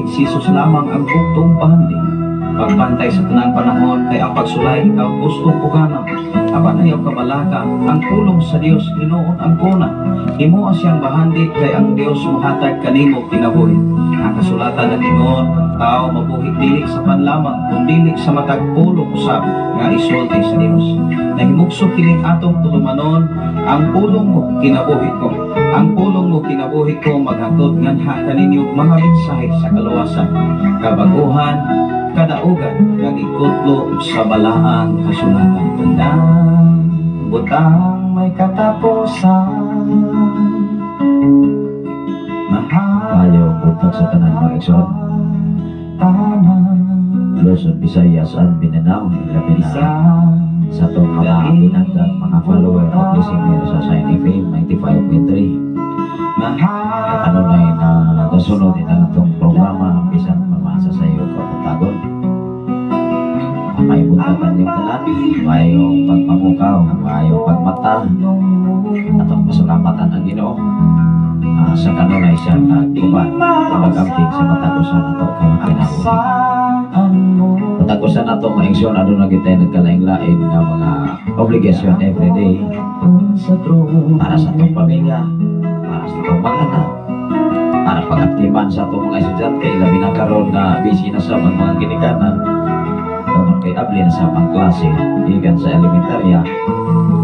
kinabuhi, si Jesus lamang ang buktong bahandi. Pagbantay sa tanang panahon kay ang pagsulay ikaw gustong pugana. Apan ayaw kabalaka, ang pulong sa Dios hinuon ang kuna. Himoa siyang bahandi kay ang Dios mohatag kanimo kinabuhi. Ang kasulatan nag-ingon, ang tao mabuhi dili sa pan lamang, kundili sa matag pulong usab nga isulti sa Dios. Nahimugso kining atong tulumanon, ang pulong mo kinabuhi ko. Ang pulong mo kinabuhi ko maghatod nganha kaninyo mga mensahe sa kaluwasan, kabaguhan, kadaugan nga gikutlo sa balaang kasulatan. Tandang butang may katapusan. Mahal Ayaw buntag sa tanan, mga igsoon. Tanan. Luzon, Visayas and Mindanao, labi na Isa sa atong mga pinanggang mga follower o listener sa Shine FM 95.3. Mahal Kanunay na nagasunod din ang atong programa bisan pamasa sa iyo kabuntagon. May buntagan yung tanan, mayong pagpamukaw, mayong pagmata, atong pasalamatan ang Ginoo. Sa kanunay siya nagkuban, nagamping sa matag usa nato kay kinabuhi. Saan mo Matag usa nato, mga igsoon, aduna kita nagkalain-lain nga mga obligasyon everyday sa trono para sa atong pamilya, para sa atong mga anak, para pag-aktiban sa atong mga estudyante, labi na karon nga busy na sa mga ginikanan, tungod kay abli na sa mga klase, gikan sa elementarya,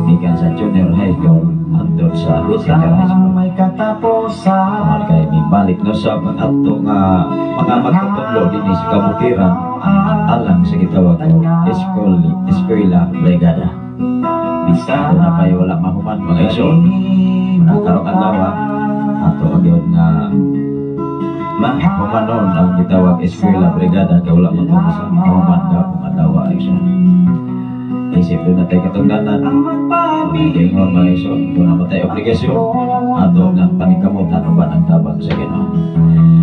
gikan sa junior high school, hangtod sa senior high school. Butang may katapusan. Tungod kay mibalik na sa mga ato nga mga magtutudlo dinhi sa kabukiran alang sa gitawag og eskwela brigada. Bisa Una pa wala mahuman, mga igsoon. Una karong adlaw ato ang gyud nga humanon ang gitawag eskwela brigada kay wala man to sa mahuman gapong adlaw, igsoon. Isip duna tay katungdanan, mga gingon, mga igsoon, duna man tay obligasyon ato ng paningkamutan uban ang tabang sa Ginoo.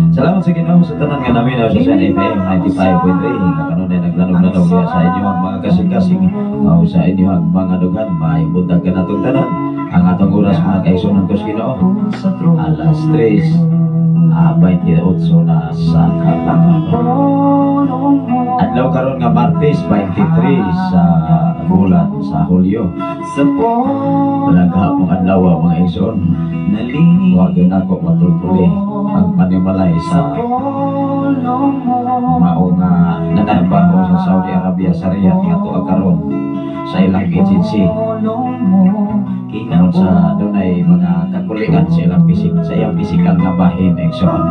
Salamat sa Ginoo sa tanan nga naminaw sa Shine FM 95.3 nga kanunay naglanog-lanog diha sa inyong mga kasing-kasing o sa inyong mga dughan. Maayong buntag kanatong tanan. Ang atong oras, mga kaigsuonan ko sa Ginoo, Sa trono alas 3 28 na sa kabuntagon. Adlaw karon nga Martes, 23 sa bulan sa Hulyo. Sa Walang gahapong adlaw, mga igsoon. Wa gyud nako matultuli ang panimalay sa mao nga nanarbaho sa Saudi Arabia sa Riyadh nga tuwa karon sa ilang agency tungod sa dunay mga kakulingan sa iyang physical nga bahin, igsoon.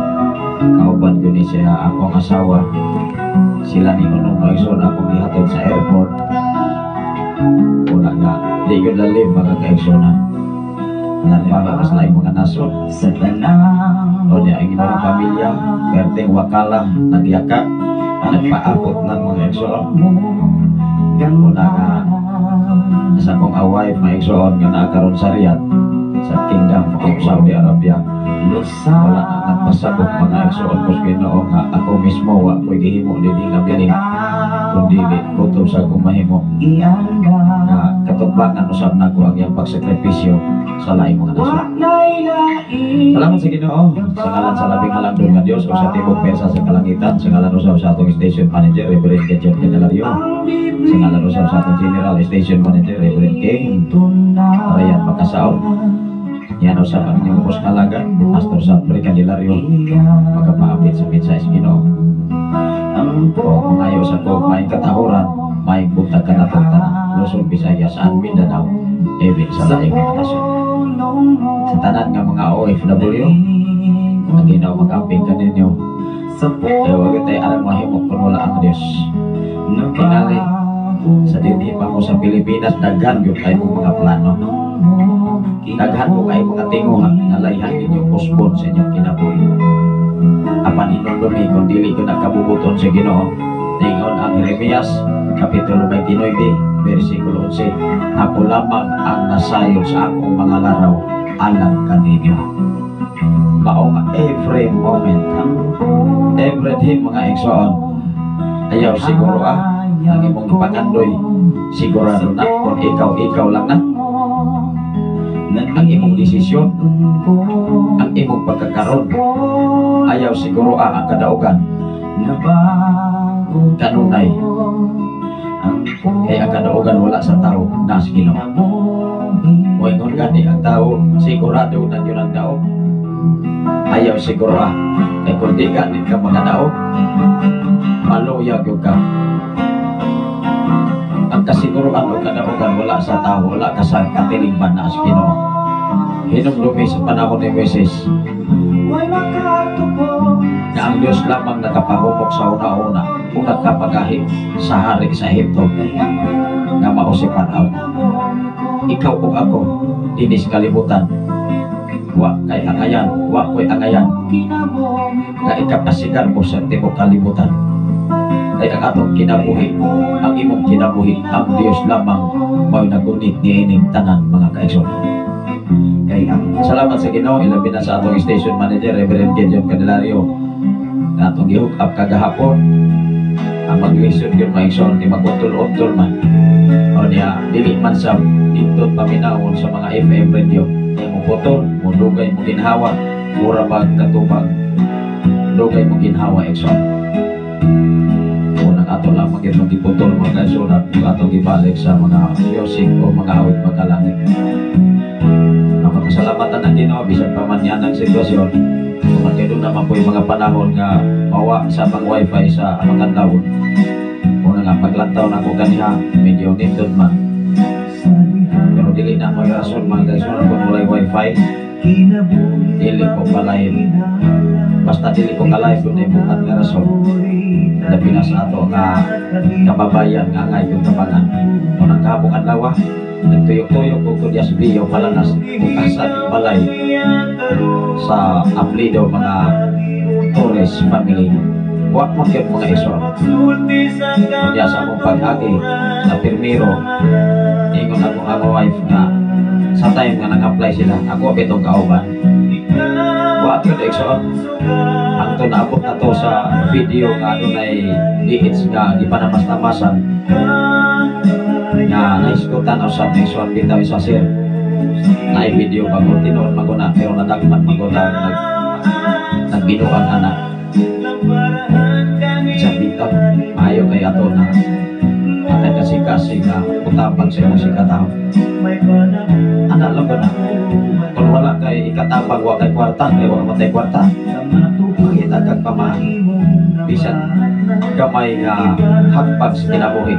Kauban ko ni siya akong asawa, sila ni Nunong, mga igsoon, akong gihatod sa airport. Una nga di gyud lalim, mga kaigsoon, nanarbaho sa laing mga nasod. Sa tanang O niya, ang inyong pamilya, perteng wakala, nagyaka, nagpaabot ng mga igsoon. Una nga, sa akong wife, mga igsoon, nga naa karon sa Riyadh, sa Kingdom of Saudi Arabia. Wala na nagpasabot, mga igsoon ko sa Ginoo, nga ako mismo wa ko'y gihimo dinhi nga bilin, kundi kutob sa akong mahimo nga katugbangan usab nako ang iyang pagsakripisyo sa laing mga nasod. Salamat sa Ginoo sa ngalan sa labing halangdon nga Dios o sa tibok pwersa sa kalangitan, sa ngalan usab sa atong station manager, Reverend John Candelario, sa ngalan usab sa atong general station manager, Reverend King Ryan Makasaon. Yan usab ang inyong ubos kalagan, Pastor Sapri Candelario, magpaapit sa mensahe sa Ginoo. O mangayo sa ko maayong katahoran, maayong buntag kanatong tanan, Luzon, Visayas and Mindanao, even sa laing mga nasod. Sa tanan nga mga OFW, ang Ginoo mag-amping kaninyo. Kaya wag tayo alam mahimo kung wala ang Diyos. Tingali, sa dinhi pa mo sa Pilipinas, daghan gyud kay mong mga plano. Daghan mo kay mga tinguha nga layhan ninyo usbon sa inyong kinabuhi. Apan hinumdumi kung dili ko nakabubuton sa Ginoo, ningon ang Jeremias Kapitulo 29 versikulo 11, "Ako lamang ang nasayod sa akong mga laraw alang kaninyo." Mao nga every moment, every day, mga igsoon, ayaw siguro ang imong ipangandoy, sigurado na kung ikaw lang na ang imong desisyon, ang imong pagkakaroon. Ayaw siguro ang kadaugan. Kanunay. Kay ang kadaugan wala sa tao, naa sa Ginoo. Moingon gani ang tao, sigurado na yun ang daog. Ayaw siguro kay kung di gani ka makadaog, maluya gyud ka. Ang kasiguruan o kadaugan wala sa tao, wala ka sa katilingban, naa sa Ginoo. Hinumdumi sa panahon ni Moises na ang Diyos lamang nakapahumok sa una-una kung nagkapagahi sa hari sa Ehipto nga mao si Pharaoh. Ikaw ug ako dinhi sa kalibutan, wa kay angayan, wa ko'y angayan nga ikapasigar mo sa tibuok kalibutan. Kay ang atong kinabuhi, ang imong kinabuhi, ang Dios lamang mao'y nagunit niining tanan, mga kaigsoon. Salamat sa Ginoo, ilabi na sa atong station manager, Reverend Gideon Candelario, na atong gi-hook up kagahapon. Ang maglisod yun, mga igsoon, di mag-untol-untol man. O niya, dili man sa nindot paminawon sa mga FM radio. Kaya mo putol, mo dugay mo ginhawa, mura magkatubag, dugay mo ginhawa, igsoon. Unang ato lang maging magiputol, mga kaigsoon, at atong gibalik sa mga music o mga awit magkalangit. Ang makasalamatan ng Ginoo bisan pa man yan ang sitwasyon. Kung doon naman po yung mga panahon nga mawa sa pang wifi sa makadlawon. Una nga paglantaw na ko ganiha, medyo nindot man. Pero dili na mo rason, mga kaigsoon, kung walay wifi, dili ko pa-live. Basta dili ko ka-live, doon ay bukat nga rason. Labi na sa ato nga kababayan nga angay yung tabangan. Unang kahapong adlaw, nagtuyok-tuyok ko ko sa Bio Palanas kung asa balay sa aplido mga Torres family. Wa man gyud, mga igsoon. Unya sa akong pag-agi sa pirmiro, ingon ako ang wife nga sa time nga nag-apply sila, ako bitong kauban. Wa gyud, igsoon. Ang to naabot na to sa video nga adunay DH nga gipanamas-namasan nga nahisgutan usab ni igsoon bitaw isa sir. Naay video pa ko tinuod maguna pero nadagman maguna nagbinuang anak sa bitaw. Maayo kay ato na atay kasi-kasi nga utabang sa imong sikataw. Ana lang ba na? Kung wala kay ikatabang, wa kay kwarta, kay wa matay kwarta. Mangita kag pamaagi. Bisan gamay nga hakbang sa kinabuhi.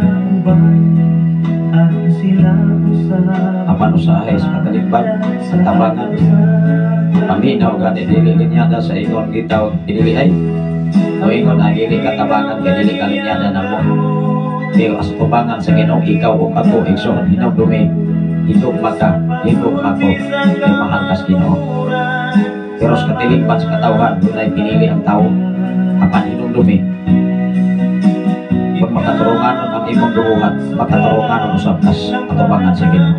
Apan usahay sa katalingban, sa tabangan, paminaw gani dili linyada sa ingon gitawag dili ay. O ingon na dili katabangan kay dili kalinyada na mo. Pero as tubangan sa Ginoo, ikaw ug ako, igsoon, hinumdumi, higugma ka, higugma ko, kay mahal kas Ginoo. Pero sa katilingban sa katawhan, dunay pinili ang tao. Apan hinumdumi, kung makaturunganon ang imong gibuhat, makaturunganon usab kas atubangan sa Ginoo.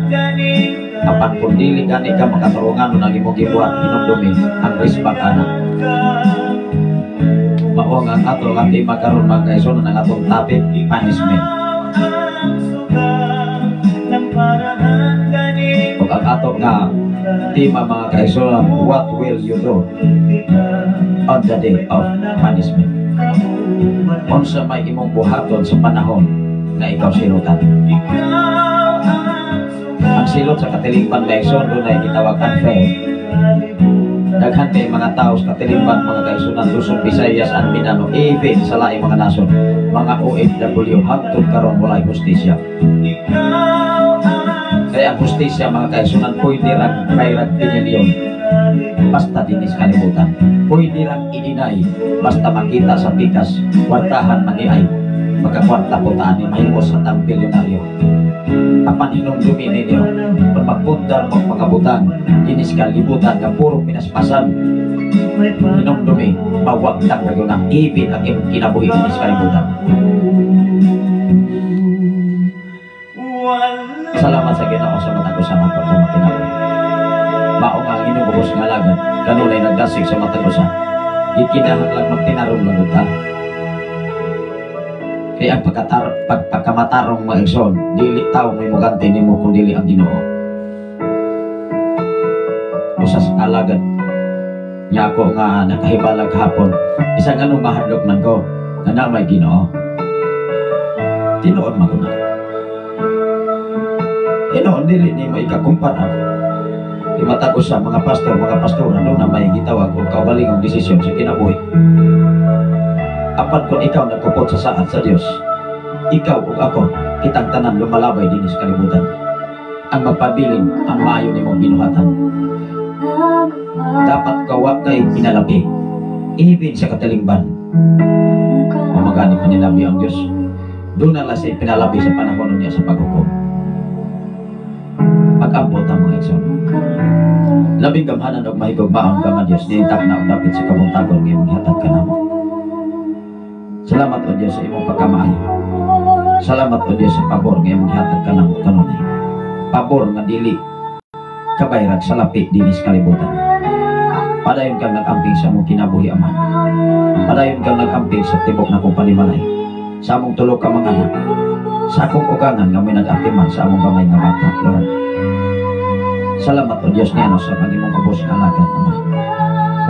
Apan kung dili gani ka makaturunganon ang imong gibuhat, hinumdumi ang resbak ana. Mao ang ato nga tema karon, mga kaigsoon, ang atong topic, punishment. Ug ang ato nga tema, mga kaigsoon, what will you do on the day of punishment? Unsa may imong buhaton sa panahon nga ikaw silutan? Ang silot sa katilingban, mga igsoon, dunay gitawag unfair. Daghan kay mga tao sa katilingban, mga kaigsunan, Luzon, Visayas and Mindanao, even sa laing mga nasod, mga OFW, hangtod karon walay hustisya. Kaya ang hustisya, mga kaigsunan, pwede rang bayrag pinilyon basta dinis kalibutan. Pwede rang i-deny basta makita sa pikas, kwartahan mangiay. Magkakwarta po taan ni mahimo sa tang bilyonaryo. Apan hinumdumi ninyo, kung magpundar mo mga butang dinis kalibutan nga puro pinaspasan, hinumdumi, mawagtang na na even ang imong kinabuhi dinis kalibutan. Salamat sa Ginoo sa matag usa nga pagkamakinabuhi. Mao nga ang inyong bubos nga alagad, kanunay nagdasig sa matag usa. Gikinahanglan magtinarong lang ta. Kaya ang pagkamatarong, mga igsoon, dili tao may muganti nimo kung dili ang Ginoo. Usa sa alagad Nya ako nga nakahibalag hapon, isang anong mahadlok man ko nga na may Ginoo. Tinuod man ko na. Tinuod, dili ni mo ikakumpara. Di matag sa mga pastor, mga pastor, ano na may gitawag og kaugalingong desisyon sa kinabuhi. Apan kung ikaw nagkupot sa saad sa Dios, ikaw ug ako, kitang tanan lumalabay dinhi sa kalibutan. Ang magpabilin ang maayo nimong binuhatan. Dapat kawa kay pinalabi, even sa katilingban. O magani panilabi ang Dios. Doon na lang siya pinalabi sa panahon niya sa paghukom. Pag-ampot ang mga igsoon. Labing gamhanan og mahigugmaon ka nga Dios, niintap na og dapit sa kabuntagon nga imong gihatag kanamo. Salamat, O Dios, sa imong pagkamaayo. Salamat, O Dios, sa pabor nga imong gihatag kanamo kanunay. Pabor nga dili kabayrag sa lapi dinhi sa kalibutan. Padayon kang nag-amping sa among kinabuhi, Ama. Padayon kang nag-amping sa tibok na kong panimalay. Sa among tulo ka mga anak. Sa akong ugangan nga may nag-ampiman sa among gamay nga bata, Lord. Salamat, O Diyos, niano sa pag imong ubos nga alagad, Ama.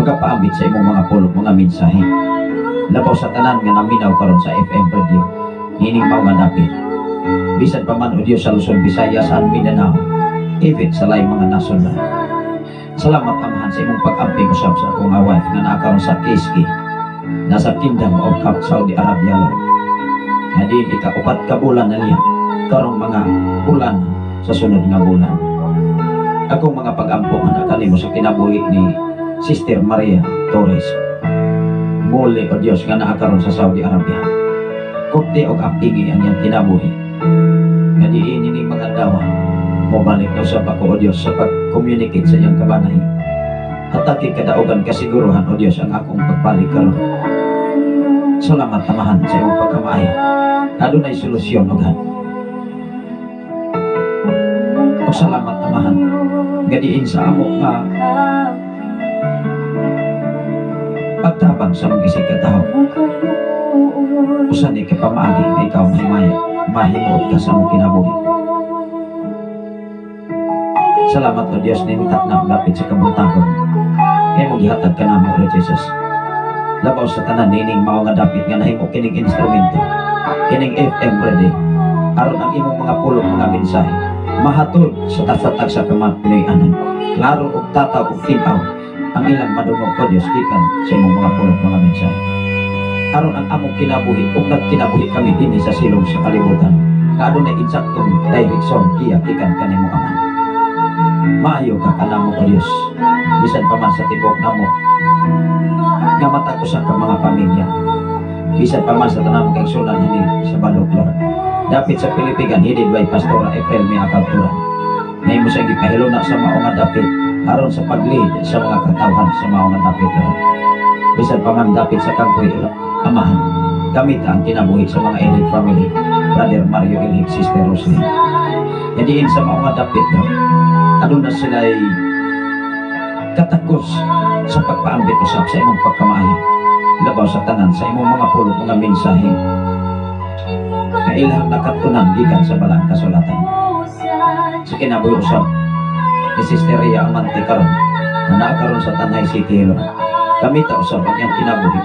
Pagkapaambit sa imong mga pulong, mga mensahe. Labaw sa tanan nga naminaw karon sa FM radio. Nining mao nga dapit. Bisan pa man, O Diyos, sa Luzon, Visayas, and Mindanao. Even sa laing mga nasod na. Salamat, Amahan, sa imong pag-amping usab sa akong nga wife nga naa karon sa KSA. Nasa Kingdom of Cap, Saudi Arabia, Lord. Nga diin ika-4 ka bulan na niya karong mga bulan sa sunod nga bulan. Akong mga pag-ampo nga nakanimo sa kinabuhi ni Sister Maria Torres. Muli, O Diyos, nga naa karon sa Saudi Arabia. Kurti og ampingi ang iyang kinabuhi. Nga diin ini mga dawa mobalik na usab ako, O Diyos, sa pag-communicate sa iyang kabanay. Hatagi kadaugan kasiguruhan, O Diyos, ang akong pagbalik karon. Salamat, Amahan, sa imong pagkamaayo. Adunay solusyon, O God. O salamat, Amahan, nga diin sa amo nga pagtabang sa mga isig katawo. Usa ni ka pamaagi nga ikaw mahimaya, mahimuot ka sa among kinabuhi. Salamat, O Diyos, nintak na lapit sa kabuntagon. Kay mo gihatag ka namo, Lord Jesus. Labaw sa tanan nining mao nga dapit nga nahimo kining instrumento, kining FM radio, aron ang imong mga pulong, mga mensahe mahatod sa tagsa-tagsa ka mga Pinoy-anan. Klaro ug tataw ug tin-aw ang ilang madungog, O Diyos, gikan sa imong mga pulong, mga mensahe. Aron ang among kinabuhi ug nagkinabuhi kami dinhi sa silong sa kalibutan, nga adunay insaktong direksyon giya gikan kanimo, Ama. Maayo ka kanamo, O Diyos, bisan pa man sa tibok namo nga matag usa ka mga pamilya, bisan pa man sa tanang kaigsunan hini sa balok, Lord. Dapit sa Pilipigan, headed by Pastora April Mia Kaptura. Ngayon mo siya gipahiluna sa mao nga dapit aron sa pag-lead sa mga katawhan sa mao nga dapit, Lord. Bisan pa man dapit sa Kangkoy, Amahan, gamit ang kinabuhi sa mga Elite family, Brother Mario Elite, Sister Rosalie. Yadiin sa mao nga dapit, Lord, aduna sila'y katakos sa pagpaambit usab sa imong pagkamaayo. Labaw sa tanan sa imong mga pulong, mga mensahe nga ilahang nakatunan gikan sa balang kasulatan. Sa kinabuhi usab ni Sister Ria Amante karon na naa karon sa Tanay City, Lord. Gamita usab ang iyang kinabuhi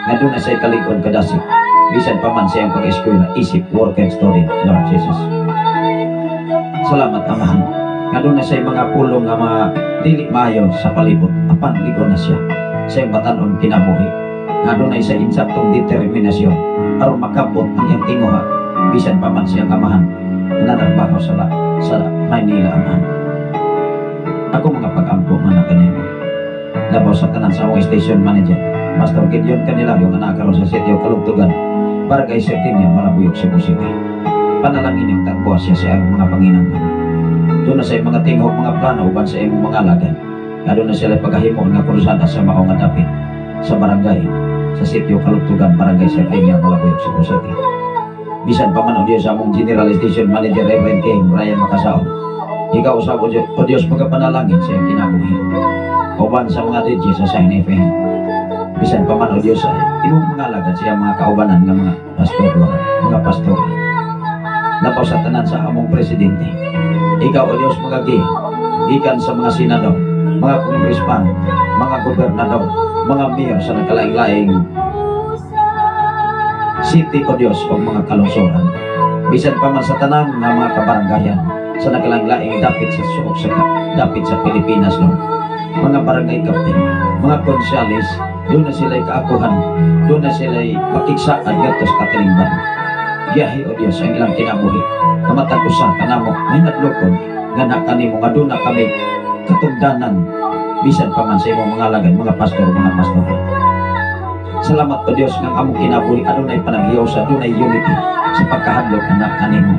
nga doon na siya'y kalig-on kadasig bisan pa man sa iyang pag-eskwela isip work and student, Lord Jesus. Salamat, Amahan, nga doon na siya'y mga pulong nga mga dili maayo sa palibot, apan ligon na siya sa iyang batanon kinabuhi nga doon ay sa insaktong determinasyon aron makabot ang iyang tinguha bisan pa man siyang amahan na natrabaho sa Maynila, Amahan. Ako mga pag-ampo man na kanimo. Labaw sa tanan sa among station manager, Pastor Gideon Candelario, nga naa karon sa sitio Kalugtugan, Barangay Sertinia, Malabuyok, Cebu City. Panalangin yung tagbuha siya sa iyang mga panginanglan. Doon na sa iyang mga tingog, mga plano uban sa imong mga alagad. Nga doon na sila pagahimo nga krusada sa mao nga dapit sa barangay sa sitio Kalugtugan, Barangay Sertinia, Malabuyok, Cebu City. Bisan pa man, O Diyos, sa among General Station Manager, Reverend King Brian Makasao. Ikaw usab, O Diyos, pagkapanalangin sa iyang kinabuhi. Uban sa mga DJ sa Sign FM. Bisan pa man, O Diyos, sa imong mga alagad sa iyang mga kaubanan nga mga pastor, Lord, mga pastor. Labaw sa tanan sa among presidente. Ikaw, O Diyos, magagiya gikan sa mga senador. mga congressman, mga gobernador, mga mayor sa nagkalaing-laing city, O Diyos, o mga kalungsuran. Bisan pa man sa tanan nga mga kabaranggayan sa nagkalaing-laing dapit sa suok sa dapit sa Pilipinas, Lord. Mga barangay captain, mga konsehalis, duna sila kaakuhan, duna sila pakigsaad ngadto sa katilingban. Giyahi, O Diyos, ang ilang kinabuhi. Kamatag usa kanamo mahinadlokon nga na kanimo nga duna kami katugdanan bisan pa man sa imong mga alagad, mga pastor, mga pastor. Salamat, O Diyos, nga among kinabuhi adunay panaghiusa, adunay unity sa pagkahadlok nga na kanimo.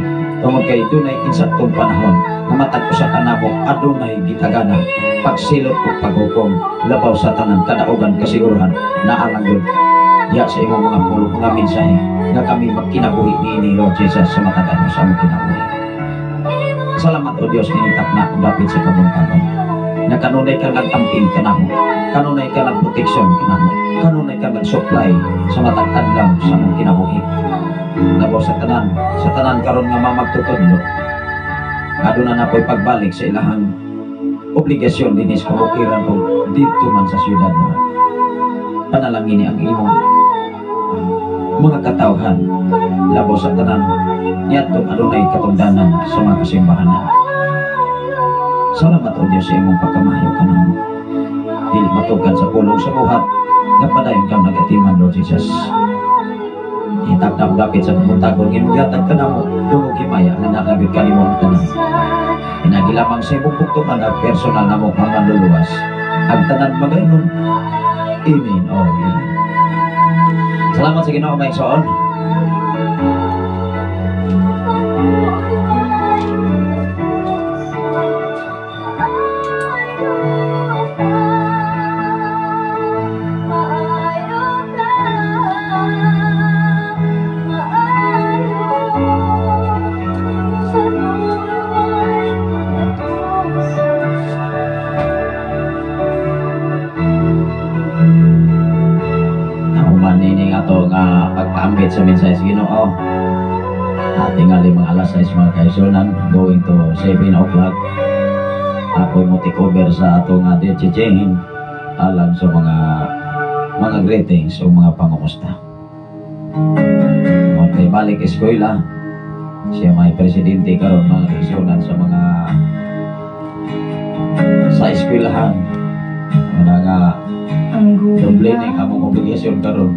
Tungod kay dunay insaktong panahon nga matag usa kanamo adunay gitagana pagsilot ug paghukom labaw sa tanan kadaugan kasiguruhan naa lang gyud diha sa imong mga pulong, mga mensahe nga kami magkinabuhi niini, Lord Jesus, sa matag adlaw sa among kinabuhi. Salamat, O Dios, nining takna ug dapit sa kabuntagon. Na kanunay ka nag-amping kanamo, kanunay ka nagproteksyon kanamo, kanunay ka nag-supply sa matag adlaw sa among kinabuhi. Labaw sa tanan karon nga mamagtutudlo, aduna na po'y pagbalik sa ilahang obligasyon dinhi sa kabukiran o dito man sa syudad, Lord. Panalangin ang imong mga katawhan, labaw sa tanan niadtong adunay katungdanan sa mga kasimbahanan. Salamat, O Diyos, sa imong pagkamayo kanamo. Dili matugkan sa pulong sa buhat nga padayon kang nagatiman, Lord Jesus. Hitag na dapit sa kabuntagon nga imong gihatag kanamo dungog himaya nga naa gyud kanimo ang tanan. Pinaagi lamang sa imong bugtong Anak, personal namo nga manluluwas. Ang tanan magaingon, "Amen." Oh, amen. Salamat sa Ginoo, mga igsoon. Nahuman nining ato nga pagpaambit sa mensahe sa Ginoo. Tingali mga alas 6, mga kaigsuonan, going to 7 o'clock. Ako mo take over sa ato nga DJ Jane alang sa mga greetings o mga pangumusta. Okay, balik eskwela. Siya may presidente karon, mga kaigsuonan, sa mga sa eskwelahan. Wala nga doble ning among obligasyon karon.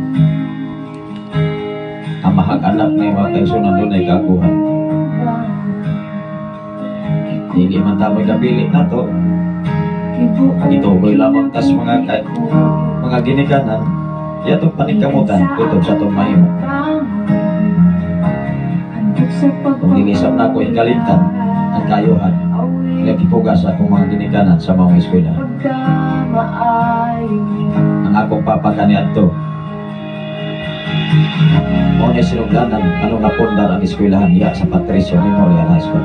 Amahag anak ni mga kaigsuonan, dunay kaakuhan. Dili man ta mo'y kapili nato. Gitugoy lamang tas mga ginikanan yatong paningkamutan kutob sa atong mahimo. Kung dili sab nako ikalimtan ang kayuhan nga gipugas sa akong mga ginikanan sa maong eskwela. Ang akong papa kaniadto mao ni sinugdanan anong napundar ang eskwelahan diha sa Patricio Memorial High School.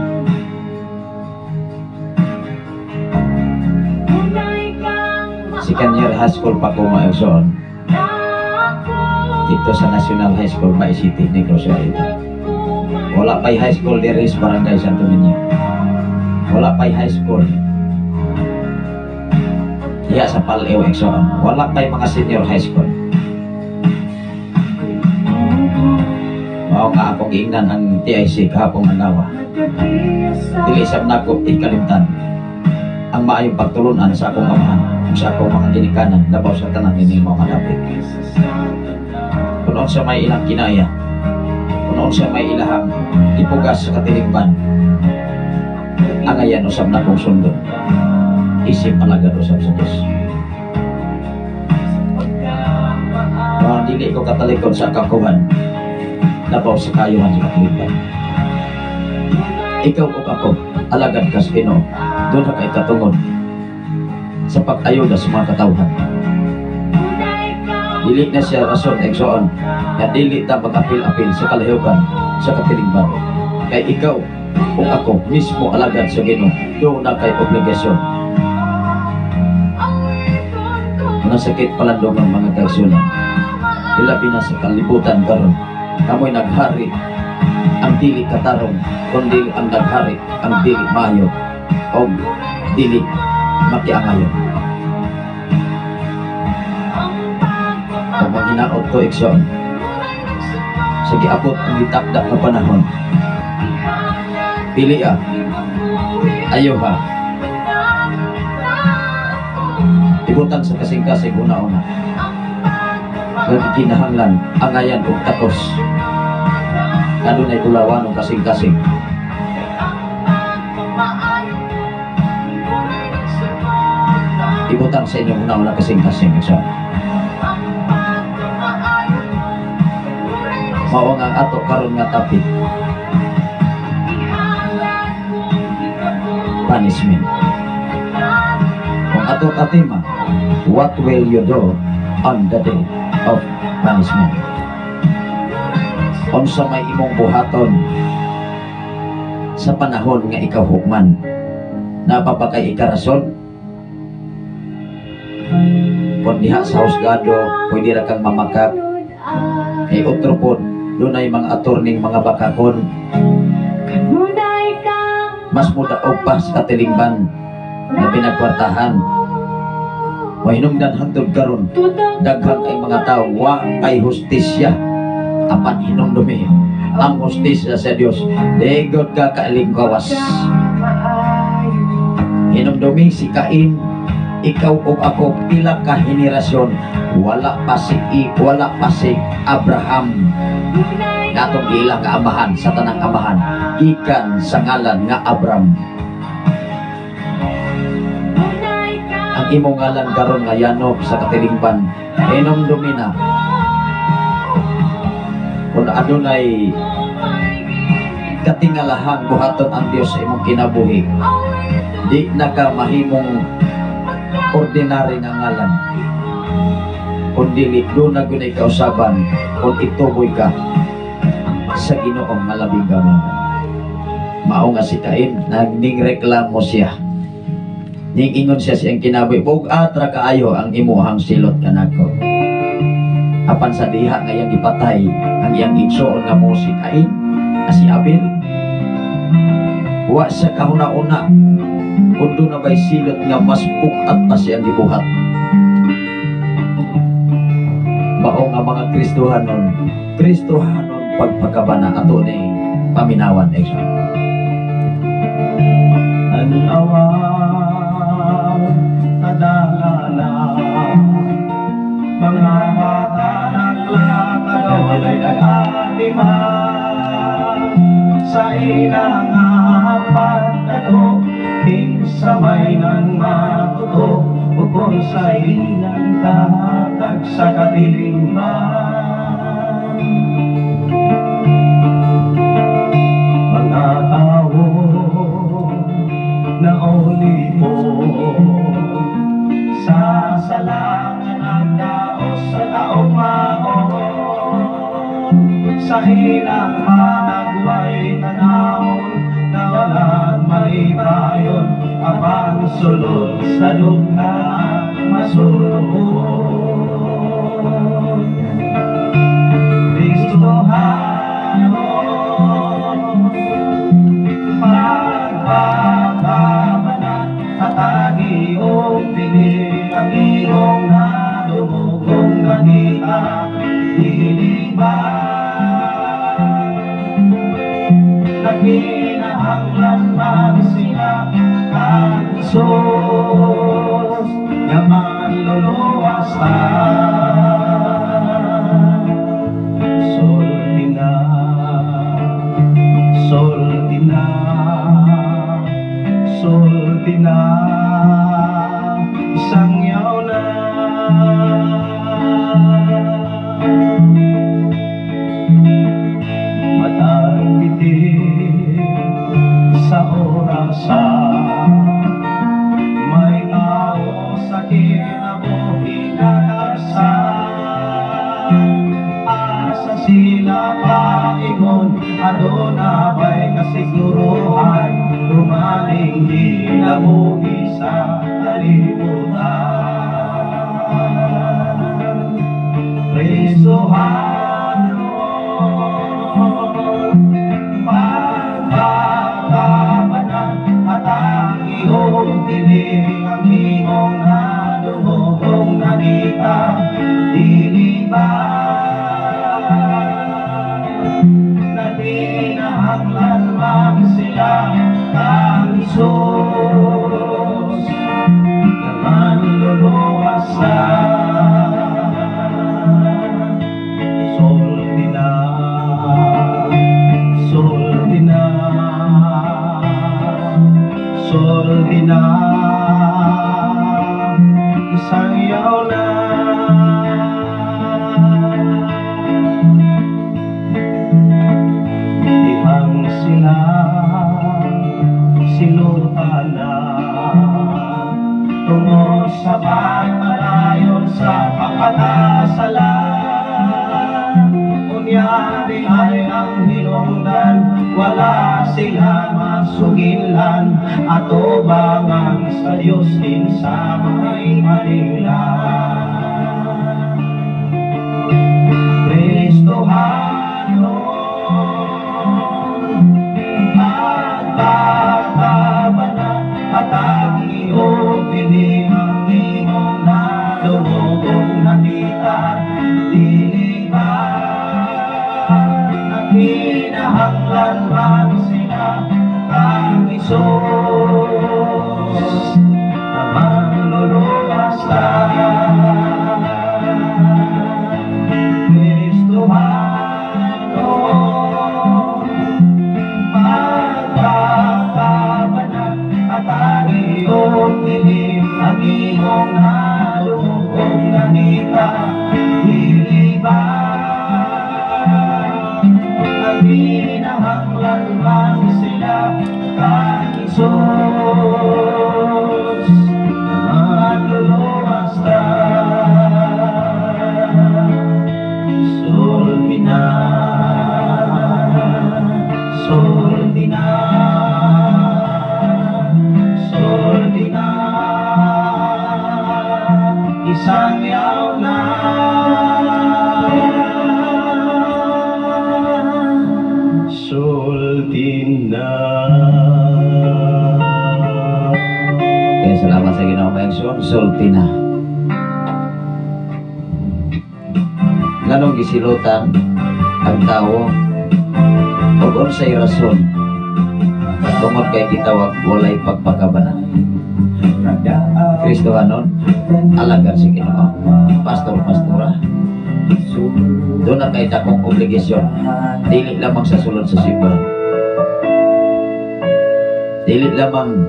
Second year high school pa ko, mga igsoon, dito sa National High School, Bay City, Negros Oriental. Wala pa'y high school diri sa Barangay Santo Niño. Wala pa'y high school diha sa Pal-eo, igsoon. Wala pa'y mga senior high school. Mao nga akong giingnan ang TIC kahapong adlaw. Dili sab nako ikalimtan ang maayong pagtulunan sa akong amahan ug sa akong mga ginikanan, labaw sa tanan ini mga dapit. Kung unsa may ilang kinaya, kung unsa may ilahang ipugas sa katilingban, angayan usab nakong sundon. Isip alagad usab sa Dios. Mga dili ko katalikod sa kakuhan, labaw sa kayuhan sa katilingban. Ikaw ug ako, alagad ka sa Ginoo, duna kay katungod sa pag-ayuda sa mga katawhan. Dili na siya rason, igsoon, nga dili ta mag-apil-apil sa kalahiugan sa katilingban. Kay ikaw ug ako mismo alagad sa Ginoo, duna kay obligasyon. Nasakit palandong ang mga kaigsuonan. Ilabi na sa kalibutan karon, kamoy naghari ang dili katarong, kundi ang naghari ang dili maayo o dili Makiangayon. Kung maghinaot ko, igsoon, sa giabot ang gitakda nga panahon, pili ah, ayaw ha, ibutang sa kasing-kasing una-una nga gikinahanglan angayan og takos nga dunay tulawan og kasing-kasing. Ibutang sa inyong una-una kasing-kasing, igsoon. Mao nga ang ato karon nga topic, punishment. Kung ato ka tema, what will you do on the day of punishment? Unsa may imong buhaton sa panahon nga ikaw hukman? Naa pa ba kay ikarason? Kung diha sa husgado, pwede ra kang mamakak. Kay otro pod, dunay mga atorning mga bakakon. Mas mudaog pa sa katilingban na pinagkwartahan. Mahinungdan hangtod karon, daghan kay mga tao wa kay hustisya. Apan hinumdumi ang hustisya sa Dios, ligot ka kalingkawas. Hinumdumi si Cain, ikaw ug ako pila ka henerasyon wala pa si Abraham natong giilang kaamahan sa tanang amahan gikan sa ngalan nga Abram. Ang imong ngalan karon nga Yanok sa katilingban, hinumdumi na kung adunay katingalahang buhaton ang Dios sa imong kinabuhi, di na ka mahimong ordinary nga ngalan, kun dili doon na gunay kausaban kung ituboy ka sa Ginoong nga labing gamhanan. Mao nga si Cain, nagning reklamo siya. Ning ingon siya siyang kinabuhi, bug-at ra kaayo ang imuhang silot kanako. Apan sa diha nga iyang gipatay ang iyang igsoon nga mo si Cain, na si Abel, wa sa kahuna-una kung doon na ba'y silot nga mas bug-at pa siyang gibuhat. Mao nga mga Kristohanon, Kristohanon pagpakabana ato ni paminawan, igsoon. Tanawa, kadalala, mga bata naglatagaw ay nag-atiman sa ilang pagtago, kinsa may nang matuto, bukod sa ilang kahatag sa katilingban. Mga tao na olipon sa salangan at daos sa kaumaon, sa ilang managway tanawon na walang malibayon, apang sulod sa dugha masulod. Kristohanon, pagpapabana, hatagi o pili ang iyong nadumugong nakita, dili ba nagkinahanglan magsila kang Jesus nga manluluwas ta. Sulti na, sulti na, sulti na, isang yaw na. Matagpitin sa orasa, may tao sa kinabuhi nakarsa. Asa sila paingon, aduna ba'y kasiguruhan, rumaling kinabuhi sa kalibutan. Kristohanon, pagpapabana, at ang iyong dilim ang imong nadungog nakita. Dili ba natinahanglan man sila kang Hesus na manluluwas sa Sulti na, sulti na, sulti na, isang yaw na. Dihang sila silutan na tungod sa pagpadayon sa pagkakasala. Unya di ay ang hinungdan, wala sila masuginlan, ato bangan sa Dios din sa may paninglan. Kristohanon pagpapabana at iyong dilim ang imong nadungog nakita. Dili ba nakinahanglan man sila kang Hesus na manluluwas ta? Kristohanon pagpapabana at ang iyong dilim ang imong nadungog nakita. Dili ba nakinahanglan man sila kang Hesus manluluwas ta? Sulti na, sulti na, sulti na, isang yaw na. Sulti na. Okay, salamat sa Ginoo mga igsoon, sulti na. Nganong gisilutan ang tao ug unsay rason tungod kay gitawag walay pagpakabana? Kristohanon, alagad si Ginoo, pastor, pastora, doon na kay dakong obligasyon, dili lamang sa sulod sa simbahan, dili lamang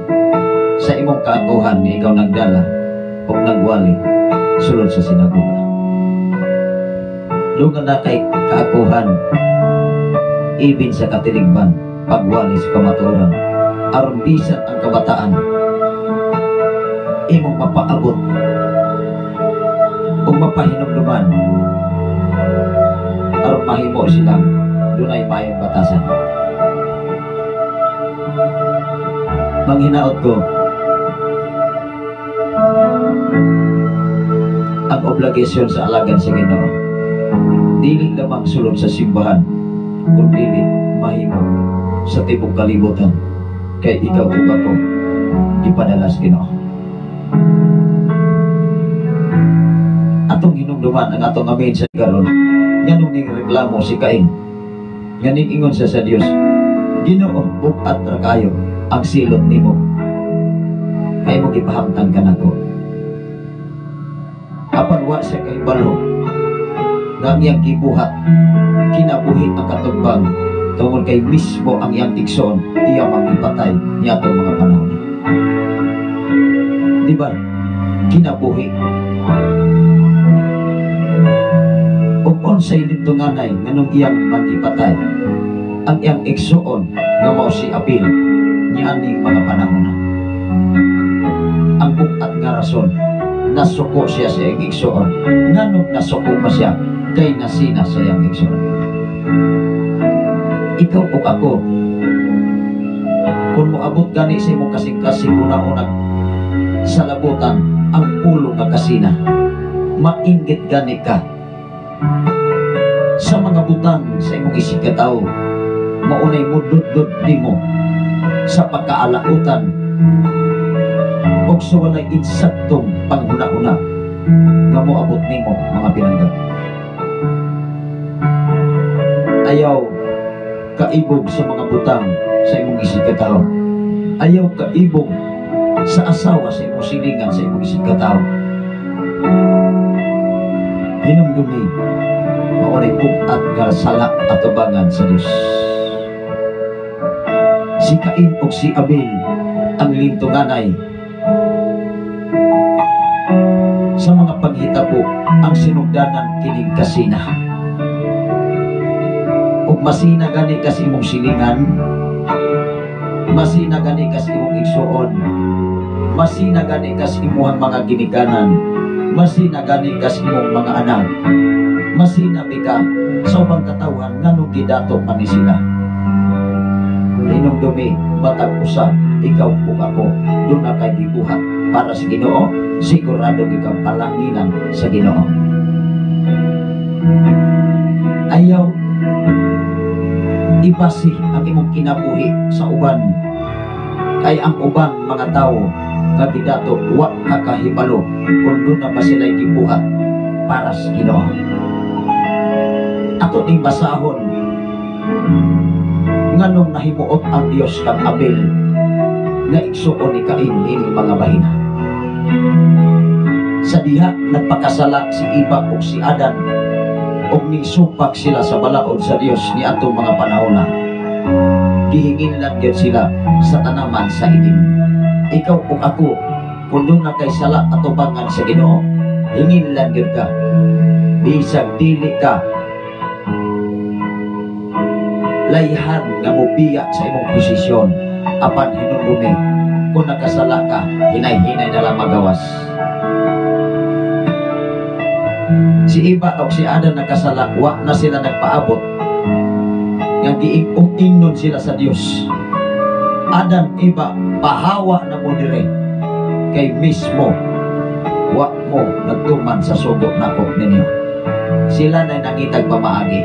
sa imong kaaguhan nga ikaw nagdala o nagwali sulod sa sinagoga. Doon na kay kaaguhan ibin sa katilingban, pagwali sa kamatuoran, aron bisan ang kabataan imong mapaabot o mapahinumduman aron mahimo silang dunay maayong batasan. Manghinaot ko ang obligasyon sa alagan sa Ginoo dili lamang sulod sa simbahan, kundi mahimo sa tibok kalibutan, kay ikaw ug ako gipadala sa Ginoo. Atong hinumduman ang atong amin sa karon, nganong ning reklamo si Cain, nganing ingon siya sa Dios, Ginoo, bug-at ra kayo ang silot nimo, kay mo gipahamtang kanako. Apan wa siya kahibalo nga ang iyang gibuhat kinabuhi ang katugbang tungod kay mismo ang iyang igsoon iya mangipatay niadtong mga panahon. Di ba? Kinabuhi. Ug unsay nindunganay nganong iyang mangipatay ang iyang igsoon nga mao si Abel nianing mga panahon. Ang bug-at nga rason, nasuko siya sa iyang igsoon. Nganong nasuko pa siya? Kay nasina sa iyang igsoon. Ikaw ug ako, kung moabot gani sa imong kasing-kasing una-una sa labutan ang pulo nga kasina, mainggit gani ka sa mga butang sa imong isig katawo, maunay mududod nimo sa pagkaalautan Og sa walay insaktong panghuna-huna nga moabot nimo, mga pinangga. Ayaw kaibog sa mga butang sa imong isig katawo. Ayaw kaibog sa asawa sa imong silingan sa imong isig katawo. Hinumdumi, mao nay bug-at nga sala atubangan sa Dios. Si Cain ug si Abel ang lintunganay sa mga panghitabo, ang sinugdanan kining kasina. Ug masina gani kas imong silingan, masina gani kas imong igsuon, masina gani kas imuhang mga ginikanan, masina gani kas imong mga anak, masina ka sa ubang katawhan nganong gidato man ni sila. Hinumdumi, matag usa, ikaw ug ako, duna kay gibuhat para sa Ginoo, sigurado gyud kang palanginan sa Ginoo. Ayaw ibasi ang imong kinabuhi sa uban, kay ang uban mga tawo nga gidato, wa ka kahibalo kung duna ba sila gibuhat para sa Ginoo. Ato ning basahon nganong nahimuot ang Dios kang Abel nga igsuon ni Cain ining mga bahina. Sa diha nagpakasala si Eva ug si Adan ug ningsupak sila sa balaod sa Dios ni atong mga panahona, gihinginlan gyud sila sa tanaman sa Eden. Ikaw ug ako, kung duna kay sala atubangan sa Ginoo, hinginlan gyud ka bisag dili ka layhan nga mobiya sa imong posisyon. Apan hinumdumi, kung nakasala ka, hinay-hinay na lang magawas. Si Eva o si Adan nakasala, wa na sila nagpaabot nga giingnon sila sa Dios. "Adan, Eva, pahawa na mo dire kay mismo wa mo nagtuman sa sugo nako ninyo." Sila na nangitag pamaagi.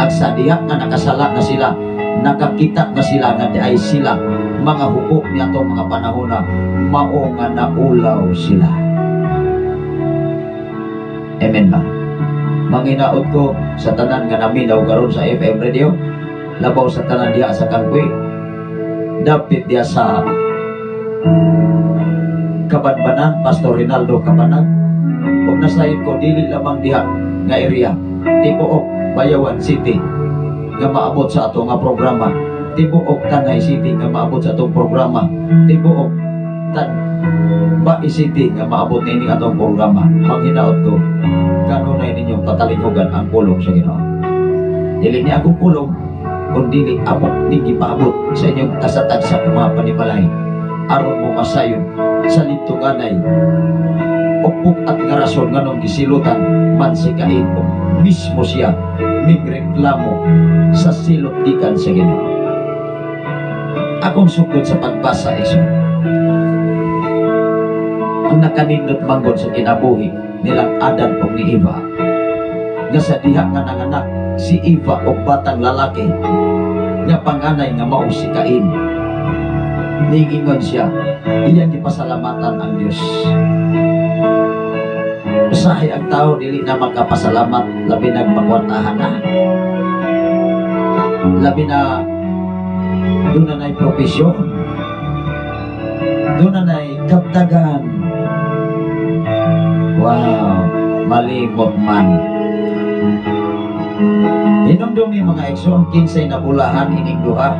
Ag sa diha nga nakasala na sila, nakakita na sila nga di ay sila mga hubo ni atong mga panahona, mao nga naulaw sila. Amen ba? Manginaot ko sa tanan nga naminaw karon sa FM radio, labaw sa tanan diha sa Kangkwi, dapit diha sa Kabanbanan, Pastor Rinaldo Kabanag, ug nasayod ko dili lamang diha nga area, tibuok Bayawan City nga maabot sa ato nga programa, tibuok Tanay City nga maabot sa atong programa, tibuok Tan Bai City nga maabot niini atong programa. Manghinaot ko kanunay ninyong patalinghugan ang pulong sa Ginoo. Dili ni akong pulong, kun dili amo ning gipaabot sa inyong kasatagsa ng mga panimalay aron mo masayod sa lintunganay ug at nga rason nganong gisilutan man si Cain ug mismo siya migreklamo sa silot gikan sa Ginoo. Akong sugod sa pagbasa iso. Ang nakanindot manggod sa kinabuhi nilang Adan ug ni Eva, nga sa diha nga nanganak si Eva og batang lalaki nga panganay nga mao si Cain, ningingon siya, iyang gipasalamatan ang Dios. Usahay ang tao dili na makapasalamat, labi nag makwartahan na, labi na duna na'y propesyon, duna na'y kaptagan. Wow, malimot man. Hinumdumi, mga igsoon, kinsay nabulahan ining duha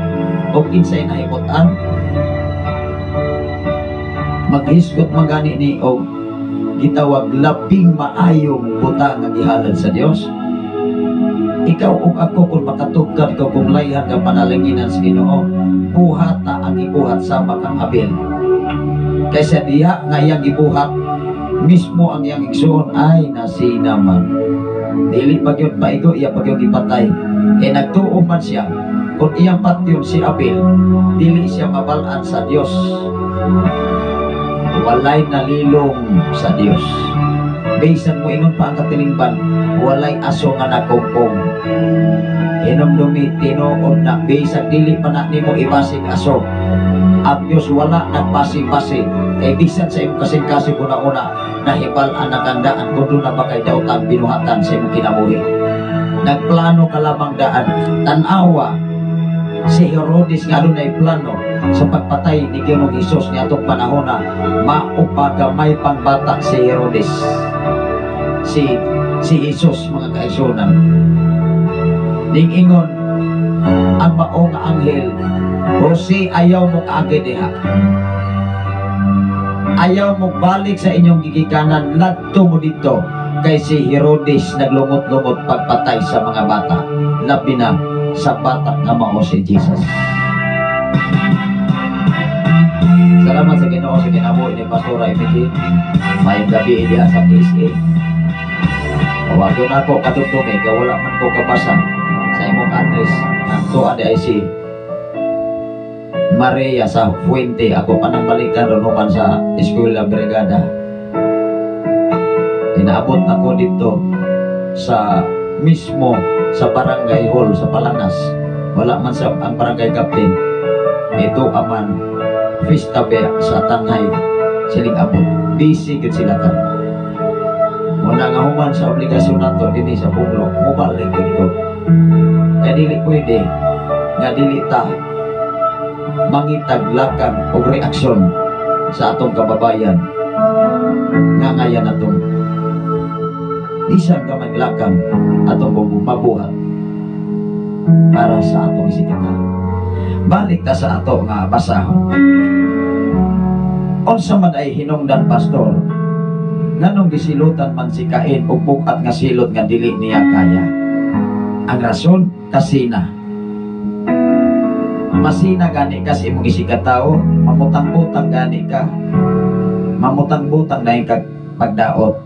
o kinsay nahimutan. Maghisgot magani ni og gitawag labing maayong butang nga gihalad sa Dios. Ikaw ug ako, kung makatugkad ka, kung layhan ka panalanginan sa Ginoo, buhata ang ibuhat sama kang Abel. Kaysa diha nga iyang gibuhat, mismo ang iyang igsoon ay nasinaman. Dili pa gyud paigo, iya pa gyud gipatay. Kay nagtuo man siya, kung iyang patyon si Abel, dili siya mabal-an sa Dios. Walay nalilong sa Dios. Bisan mo ingon pa ang katilingban, walay aso nga nakungkong. Hinumdumi, tinuod na, bisan dili pa na nimo ibasig aso, ang Dios wala nagbasi-basi. Kay bisan sa imong kasing-kasing una-una, nahibal-an na kang daan kung doon na ba kay daotang binuhatan sa imong kinabuhi. Nagplano ka lamang daan. Tanawa, si Herodes nga adunay plano sa pagpatay ni Ginoong Hesus ni atong panahona, mao pa gamay pang bata si Herodes. Si Jesus, mga kaigsuonan. Ning ingon ang mao nga anghel, "Jose, ayaw mo kaagi diha. Ayaw mo balik sa inyong gigikanan, ladto mo dito kay si Herodes naglungot-lungot pagpatay sa mga bata, labi na sa bata nga mao si Jesus." Salamat sa Ginoo sa kinabuhi ni Pastora Emily. Maayong gabi diha sa KSA. Tawagon ako kadugtong kay wala man ko kabasa sa imong address. Ang di ay si Maria sa Fuente. Ako pa nang balikan ron sa Eskwela Brigada. Inaabot ako dito sa mismo sa barangay hall sa Palanas. Wala man sa ang barangay captain. Ito aman Fiesta be sa Tanay siling abot. Busy gid sila karon. Muna nga human sa obligasyon nato dinhi sa pueblo, mobalik gud ko. Kay dili pwede nga dili ta mangitag lakang og reaksyon sa atong kababayan nga ngayan atong bisan ka maglakang atong mabuhat para sa atong isikata. Balik ta sa ato nga basahon. Unsa man ay hinungdan, Pastor, nganong gisilutan man si Cain og bug-at nga silot nga dili niya kaya? Ang rason, kasina. Masina gani ka sa imong isigkatawo, mamutang-butang gani ka. Mamutang-butang dahil kag pagdaot.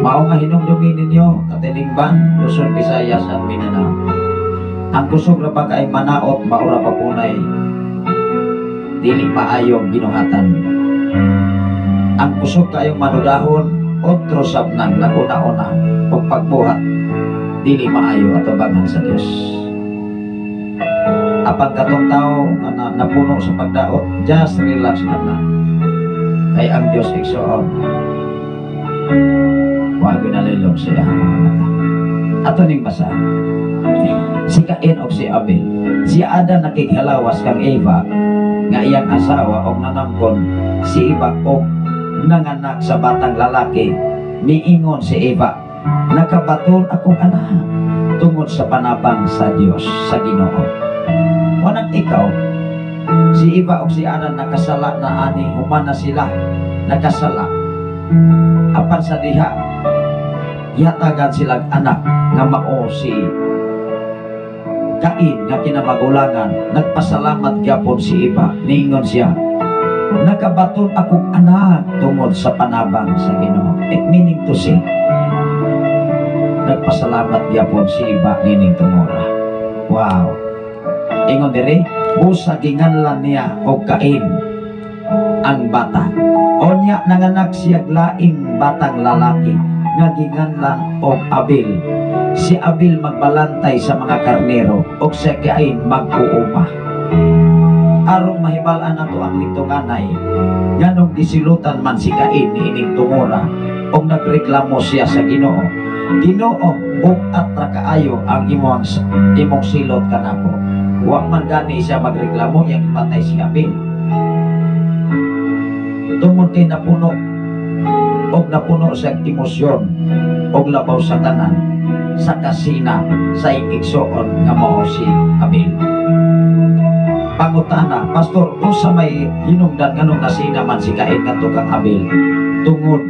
Mao nga hinumdumin ninyo, katilingban, Luzon, Visayas at Mindanao. Ang kusog ra pa kay manaot, maura pa punay dili maayong binuhatan. Ang kusog kayong manudahon, otro sab nang naguna-una og pagbuhat dili maayo atubangan sa Dios. Apan katong tao nga napuno sa pagdaot, just relax na na. Kay ang Dios, igsoon, wa gyud nalilom sa iyang mga mata. Ato ning basa. Si Cain og si Abel. Si Adan nakighalawas kang Eva nga iyang asawa og nanangkon si Eva og nanganak sa batang lalaki. Miingon si Eva, "Nakabaton akong anak tungod sa panabang sa Dios, sa Ginoo." Wanang ikaw, si Eva og si Adan nakasala na ani, human na sila nakasala. Apan sa diha, gihatagan silang anak nga mao si Cain nga kinamagulangan. Nagpasalamat gyapon si Eva. Ningon siya, "Nakabaton akong anak tungod sa panabang sa Ginoo." It meaning to say, nagpasalamat gyapon si Eva nining tungora. Wow. Ingon diri, busa ginganlan niya og Cain ang bata. Onya nanganak siya laing batang lalaki nga ginganlan og Abel. Si Abel magbalantay sa mga karnero og si Cain mag-uuma. Aron mahibal-an nato ang litunganay, nganong gisilutan man si Cain niining tungora og nagreklamo siya sa Ginoo. "Ginoo, bug-at ra kaayo ang imong silot kanako." Wa man gani siya magreklamo yang ipatay si Abel. Tungod kay napuno og napuno sa emosyon og labaw sa tanan sa kasina sa igsoon nga mao si Abel. Pangutana, Pastor, unsa may hinungdan nganong nasina man si Cain ngadto kang Abel? Tungod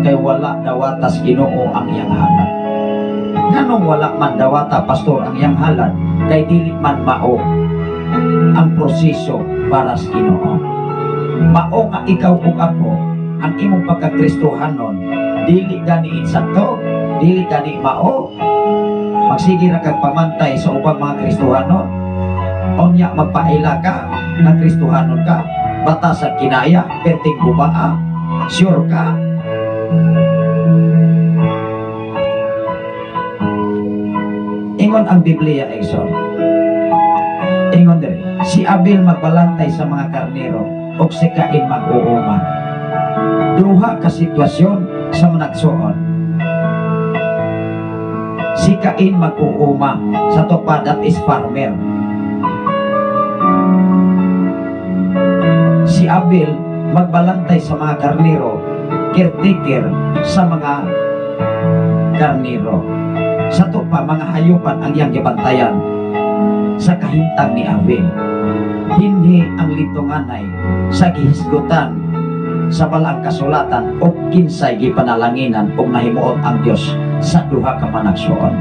kay wala dawata sa Ginoo ang iyang halad. Nganong wala man dawata, Pastor, ang iyang halad? Kay dili man mao ang proseso para sa Ginoo. Mao nga ikaw ug ako, ang imong pagkakristohanon, dili gani insakto, dili gani mao. Magsige ra kag pamantay sa ubang mga Kristohanon. Unya magpaila ka nga Kristohanon ka, bata sa kinaya, perting bubaa, sure ka. Ingon ang Biblia, igsoon. Ingon diri, si Abel magbalantay sa mga karnero. o si Cain mag-uuma. Duha ka sitwasyon sa managsuon. Si Cain mag-uuma sa topa, that is farmer. Si Abel magbalantay sa mga karniro, caretaker sa mga karniro. Sa topa, mga hayupan ang iyang gibantayan sa kahimtang ni Abel. Dinhi ang litunganay sa gihisgutan sa balang kasulatan o kinsay gipanalanginan o nahimuot ang Dios sa duha ka managsuon.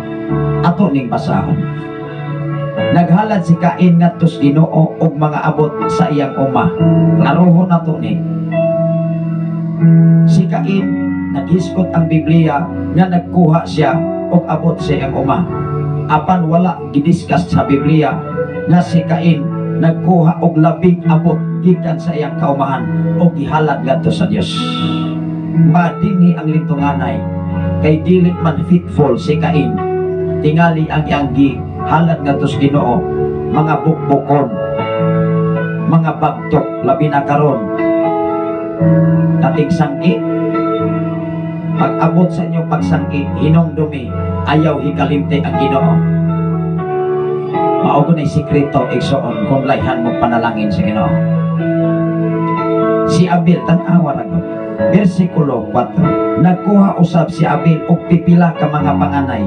Ato ning basahon. Naghalad si Cain ngadto sa Ginoo og mga abot sa iyang uma. Klarohon nato ni. Si Cain naghisgot ang Biblia nga nagkuha siya og abot sa iyang uma. Apan wala gidiscuss sa Biblia nga si Cain nagkuha og labing abot gikan sa iyang kaumahan og gihalad ngadto sa Dios. Madinhi ang litunganay kay dili man faithful si Cain. Tingali ang iyang gihalad ngadto sa Ginoo mga bukbukon, mga bagtok, labi na karon kating sangki. Pag-abot sa inyong pagsangki, hinumdumi, ayaw hikalimte ang Ginoo. Mao gunay sikreto igsoon kung layhan mo panalangin sa Ginoo. Si Abel, tan-awa ra gud. Bersikulo 4. Nagkuha usab si Abel og pipila ka mga panganay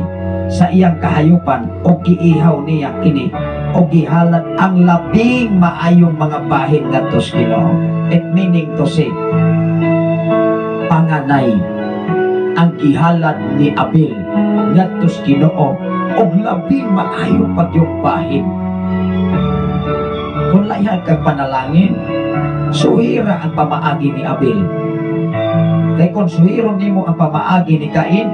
sa iyang kahayupan og giihaw niya kini og gihalad ang labing maayong mga bahin ngadto sa Ginoo. It meaning to say, panganay ang gihalad ni Abel ngadto sa Ginoo og labing maayo pag yung bahin. Kung layhan kag panalangin, suhira ang pamaagi ni Abel. Kay kung suhiron nimo ang pamaagi ni Cain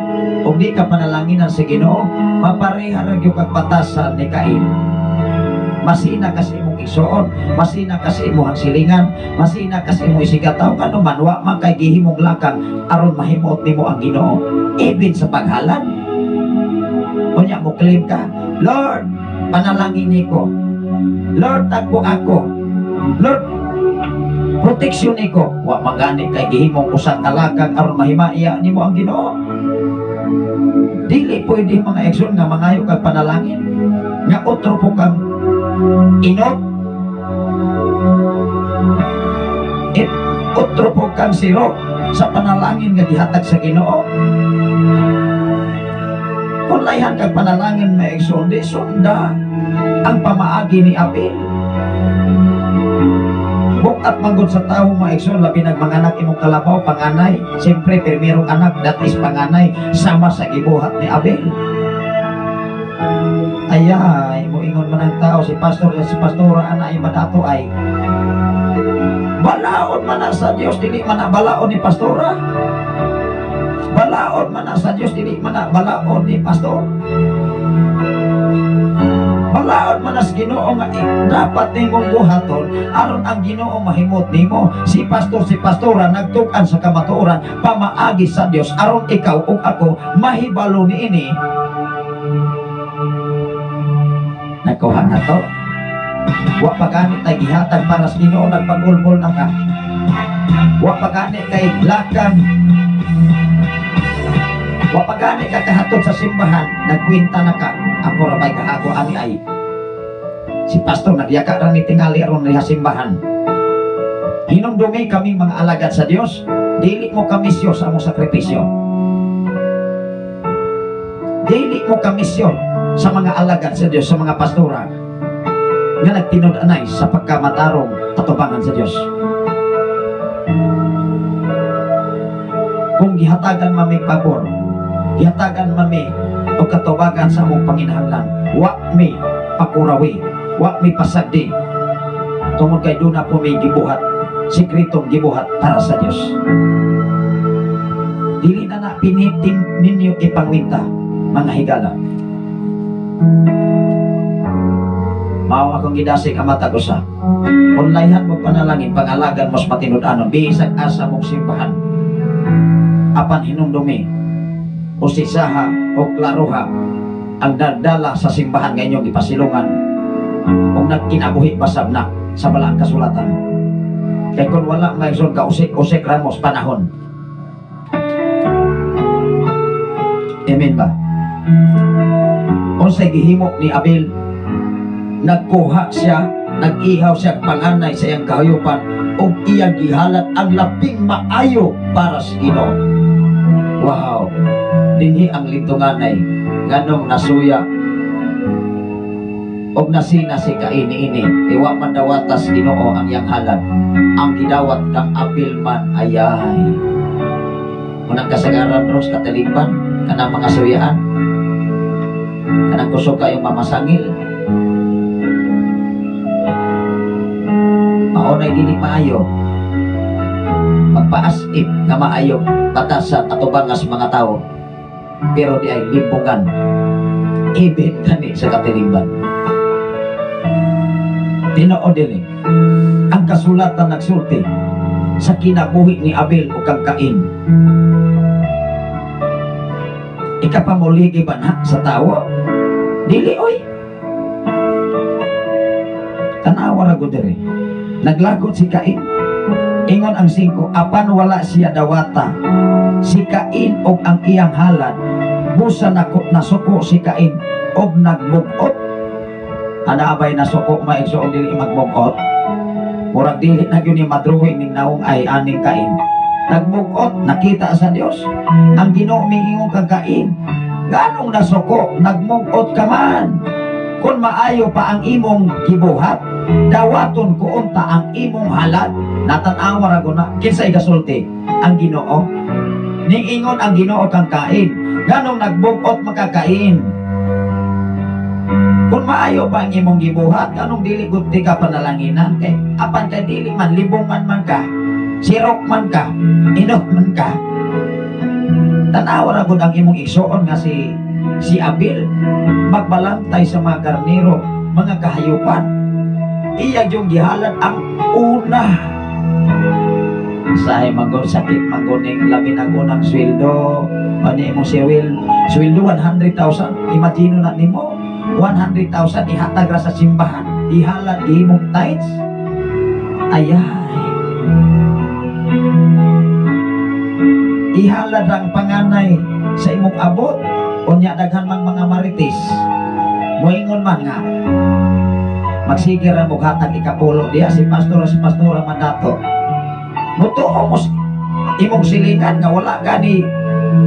ug di ka panalanginan sa Ginoo, mapareha ra gyud kag batasan ni Cain. Masina ka sa imong igsuon, masina ka sa imong silingan, masina ka sa imong isigataw, kano man wa man kay gihimong lakang aron mahimuot nimo ang Ginoo even sa paghalad. Unya mo claim ka, Lord, panalangin niko. Lord, tagbo ako. Lord, proteksyon niko. Wa man gani kay gihimong usa ka lakang aron mahimaya nimo ang Ginoo. Dili pwede mga igsoon nga mangayo kag panalangin nga otro po kang inot, it otro po kang siro sa panalangin nga gihatag sa Ginoo. Kung layhan kag panalangin mga igsoon, di sunda ang pamaagi ni Abel. Bukat manggod sa tao mga igsoon, labi nag mga anak imong kalabaw, panganay. Siyempre, primerong anak, that is panganay, sama sa gibuhat ni Abel. Ayay, moingon man ang tao, si pastor, si pastora, ana ay madato ay balaod man na sa Dios, dili man na balaod ni pastora. Balaod man na sa Dios, dili man na balaod ni pastor. Balaod man na sa Ginoo nga dapat nimong buhaton aron ang Ginoo mahimot nimo. Si pastor, si pastora nagtuk-an sa kamatuoran pamaagi sa Dios aron ikaw ug ako mahibalo niini. Nakuha na to. Wa pa gani tay gihatag para sa Ginoo, nagpagulbol na ka. Wa pa gani kay lakang. Wa pa gani ka kahatod sa simbahan, nagkwenta na ka. Ako ra bay kahago ani ay. Si pastor nagyaka ra ni tingali aron niya simbahan. Hinumdumi kami mga alagad sa Dios, dili mo kamisyo sa among sakripisyo. Dili mo kamisyo sa mga alagad sa Dios, sa mga pastora nga nagtinud-anay sa pagkamatarong atubangan sa Dios. Kung gihatagan mami pabor, gihatagan mami o katubagan sa among panginahanglan, wa mi pakurawi, wa mi pasagdi, tungod kay duna po mi gibuhat, sikretong gibuhat para sa Dios. Dili na na pinitin ninyo ipangwinta, mga higala. Mao akong gidasig ang matag usa. Kung layhan mo panalangin, pangalagan mo sa matinud-anon, bisag asa mong simbahan, apan hinumdumi, usisaha o klaroha ang dagdala sa simbahan nga inyong gipasilungan ug nagkinabuhi basab na sa balaang kasulatan. Kay kung wala mga igsoon, kausik-usik ramos panahon. Amen ba? Unsay gihimo ni Abel? Nagkuha siya, nag-ihaw siya panganay sa iyang kahayupan ug iyang gihalat ang labing maayo para sa Ginoo. Wow! Dinhi ang lintunganay nganong nasuya og nasina si Cain niini. Iwa man dawatas Ginoo ang iyang halad. Ang gidawat kang Abel man ayay. Unang kasagaran ros katalimban kanang mga suyaan, kanang kusog kayong mamasangil. Maunay dili maayo magpaasip nga maayo batasan atubangas mga tao, pero di ay limbungan ibin gani sa katilimban. Tinuod dili ang kasulatan nagsulti sa kinabuhi ni Abel o kang Cain. Ikapamuligi ba na sa tao? Dili oy. Tanawa ra gud diri. Naglagot si Cain. Ingon ang 5, apan wala siya dawata si Cain og ang iyang halad. Busa nasuko si Cain og nagmug-ot. Ana abay nasuko maigsoon dili magmug-ot? Murag dili na gyud ni madruhi ning naong ay aning Cain. Nagmug-ot, nakita sa Dios. Ang Ginoo miingon kang Cain, nganong nasuko, nagmug-ot ka man? Kung maayo pa ang imong gibuhat, dawaton ko unta ang imong halad. Natan-awa ra guna kinsay gasulti? Ang Ginoo. Niingon ang Ginoo kang Cain, nganong nagmug-ot makakain? Kung maayo pa ang imong gibuhat, anong dili gud ti ka panalanginan? Kay apan kay dili man, libongan man ka, sirok man ka, inot man ka. Tanawa ra gud ang imong igsuon nga si Abel magbalantay sa mga karnero, mga kahayupan. Iya yung gihalad ang una. Sahay magod sakit maguning labi na unang sweldo. Ano imong sweldo 100,000. Imagine na nimo 100,000 ihatag ra sa simbahan, ihalad imong tithes. Ayay. Ihalad ang panganay sa imong abot. Unya daghan mang mga marites. Moingon man nga magsige ra mo hatag ikapulo diya si pastor, si pastora man dato. Mutuo mo imong silingan nga wala gani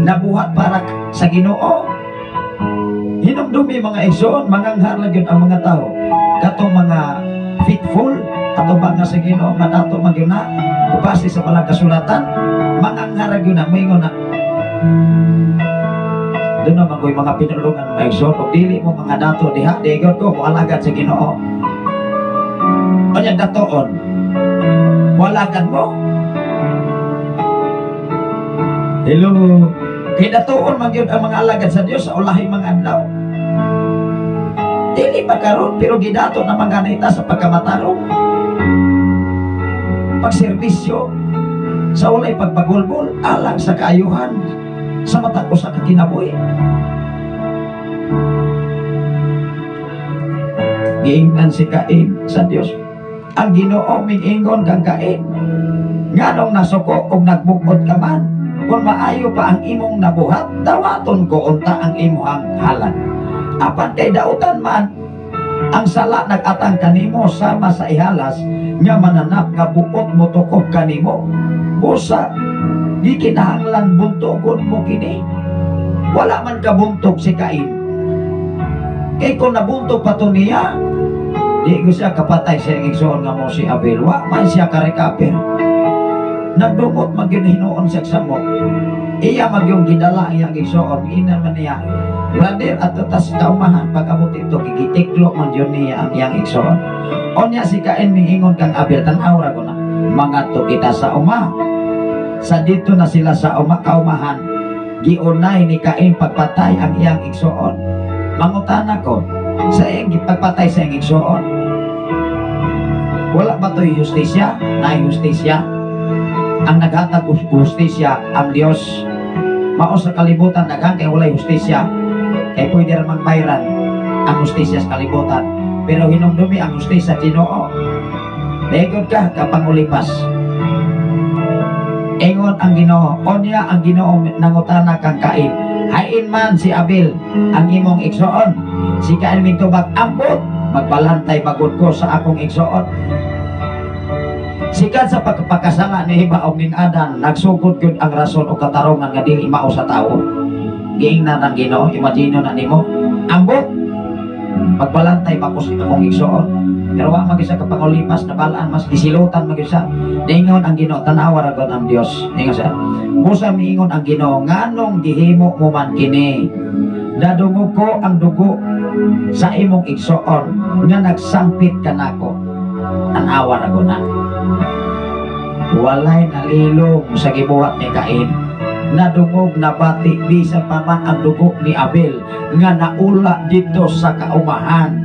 nabuhat para sa Ginoo. Hinumdumi mga igsoon, manganghar lang yun ang mga tao. Katong mga faithful, katong nga sa Ginoo nga dato man gyud na base sa palang kasulatan, manganghar gyud na moingon na. Doon naman ko'y mga pinulungan mga igsoon, kung dili mo mga dato diha, di gyud ko moalagad sa Ginoo. Unya datoon, moalagad mo. Hello. Kay datoon man gyud ang mga alagad sa Dios sa ulahi mga adlaw. Dili pa karon pero gidato naman ganita sa pagkamatarong. Pagserbisyo sa walay pagbagulbol alang sa kaayuhan sa matag usa ka kinabuhi. Giingnan si Cain sa Dios. Ang Ginoo miingon kang Cain, nganong nasuko og nagbukod ka man? Kung maayo pa ang imong nabuhat, dawaton ko unta ang imong halad. Apan kay dautan man ang sala nag-atang kanimo sama sa ihalas nga mananap nga buot motukog kanimo. Busa gikinahanglan buntogon mo kini. Wala man kabuntog si Cain. Kay kung nabuntog pa to niya, di ko siya kapatay sa iyang igsoon nga mo si Abel. Wa man siya karikaper. Nagdumot man gyud hinuon siya samot. Iya magyong gidala ang iyang igsoon. Ina man niya, brother, at tas kaumahan pag-abot ito, gigitiklo man yun niya ang iyang igsoon. Onya si Cain miingon kang Abel, tan-aw ra ko na, mangadto kita sa uma. Sa dito na sila sa uma kaumahan, giunay ni Cain pagpatay ang iyang igsoon. Mangutana ko sa iyang pagpatay sa iyang igsoon, wala ba to'y hustisya? Naay hustisya. Ang naghatag hustisya ang Dios. Mao sa kalibutan daghan kay walay hustisya. Kay pwede ra mang bayran ang hustisya sa kalibutan. Pero hinumdumi ang hustisya Ginoo. Dayon ka kapangulipas. Ingon ang Ginoo, unya ang Ginoo nangutana kang Cain, "Hain man si Abel ang imong igsoon?" Si Cain mingtubag, "Ambot, magbalantay ba gud ko sa akong igsoon?" Sikan sa pagpakasala ni Eva og ning Adan, nagsugod gyud ang rason o katarungan nga dili mao sa tawo. Giingnan ang Ginoo, imagine na nimo, "Ambot, magbalantay ba ko sa akong igsoon?" Pero wa man gyud sa kapangulipas na balaan, mas gisilutan man gyud sa. Ningon ang Ginoo, tanawa ra gud ang Dios. Ingon siya. Busa miingon ang Ginoo, "Nganong gihimo mo man kini? Nadungog ko ang dugo sa imong igsoon nga nagsampit kanako." Tanawa ra gud na. Walay nalilong sa gibuhat ni Cain. Nadungog, nabati bisan pa man ang dugo ni Abel nga naula dito sa kaumahan.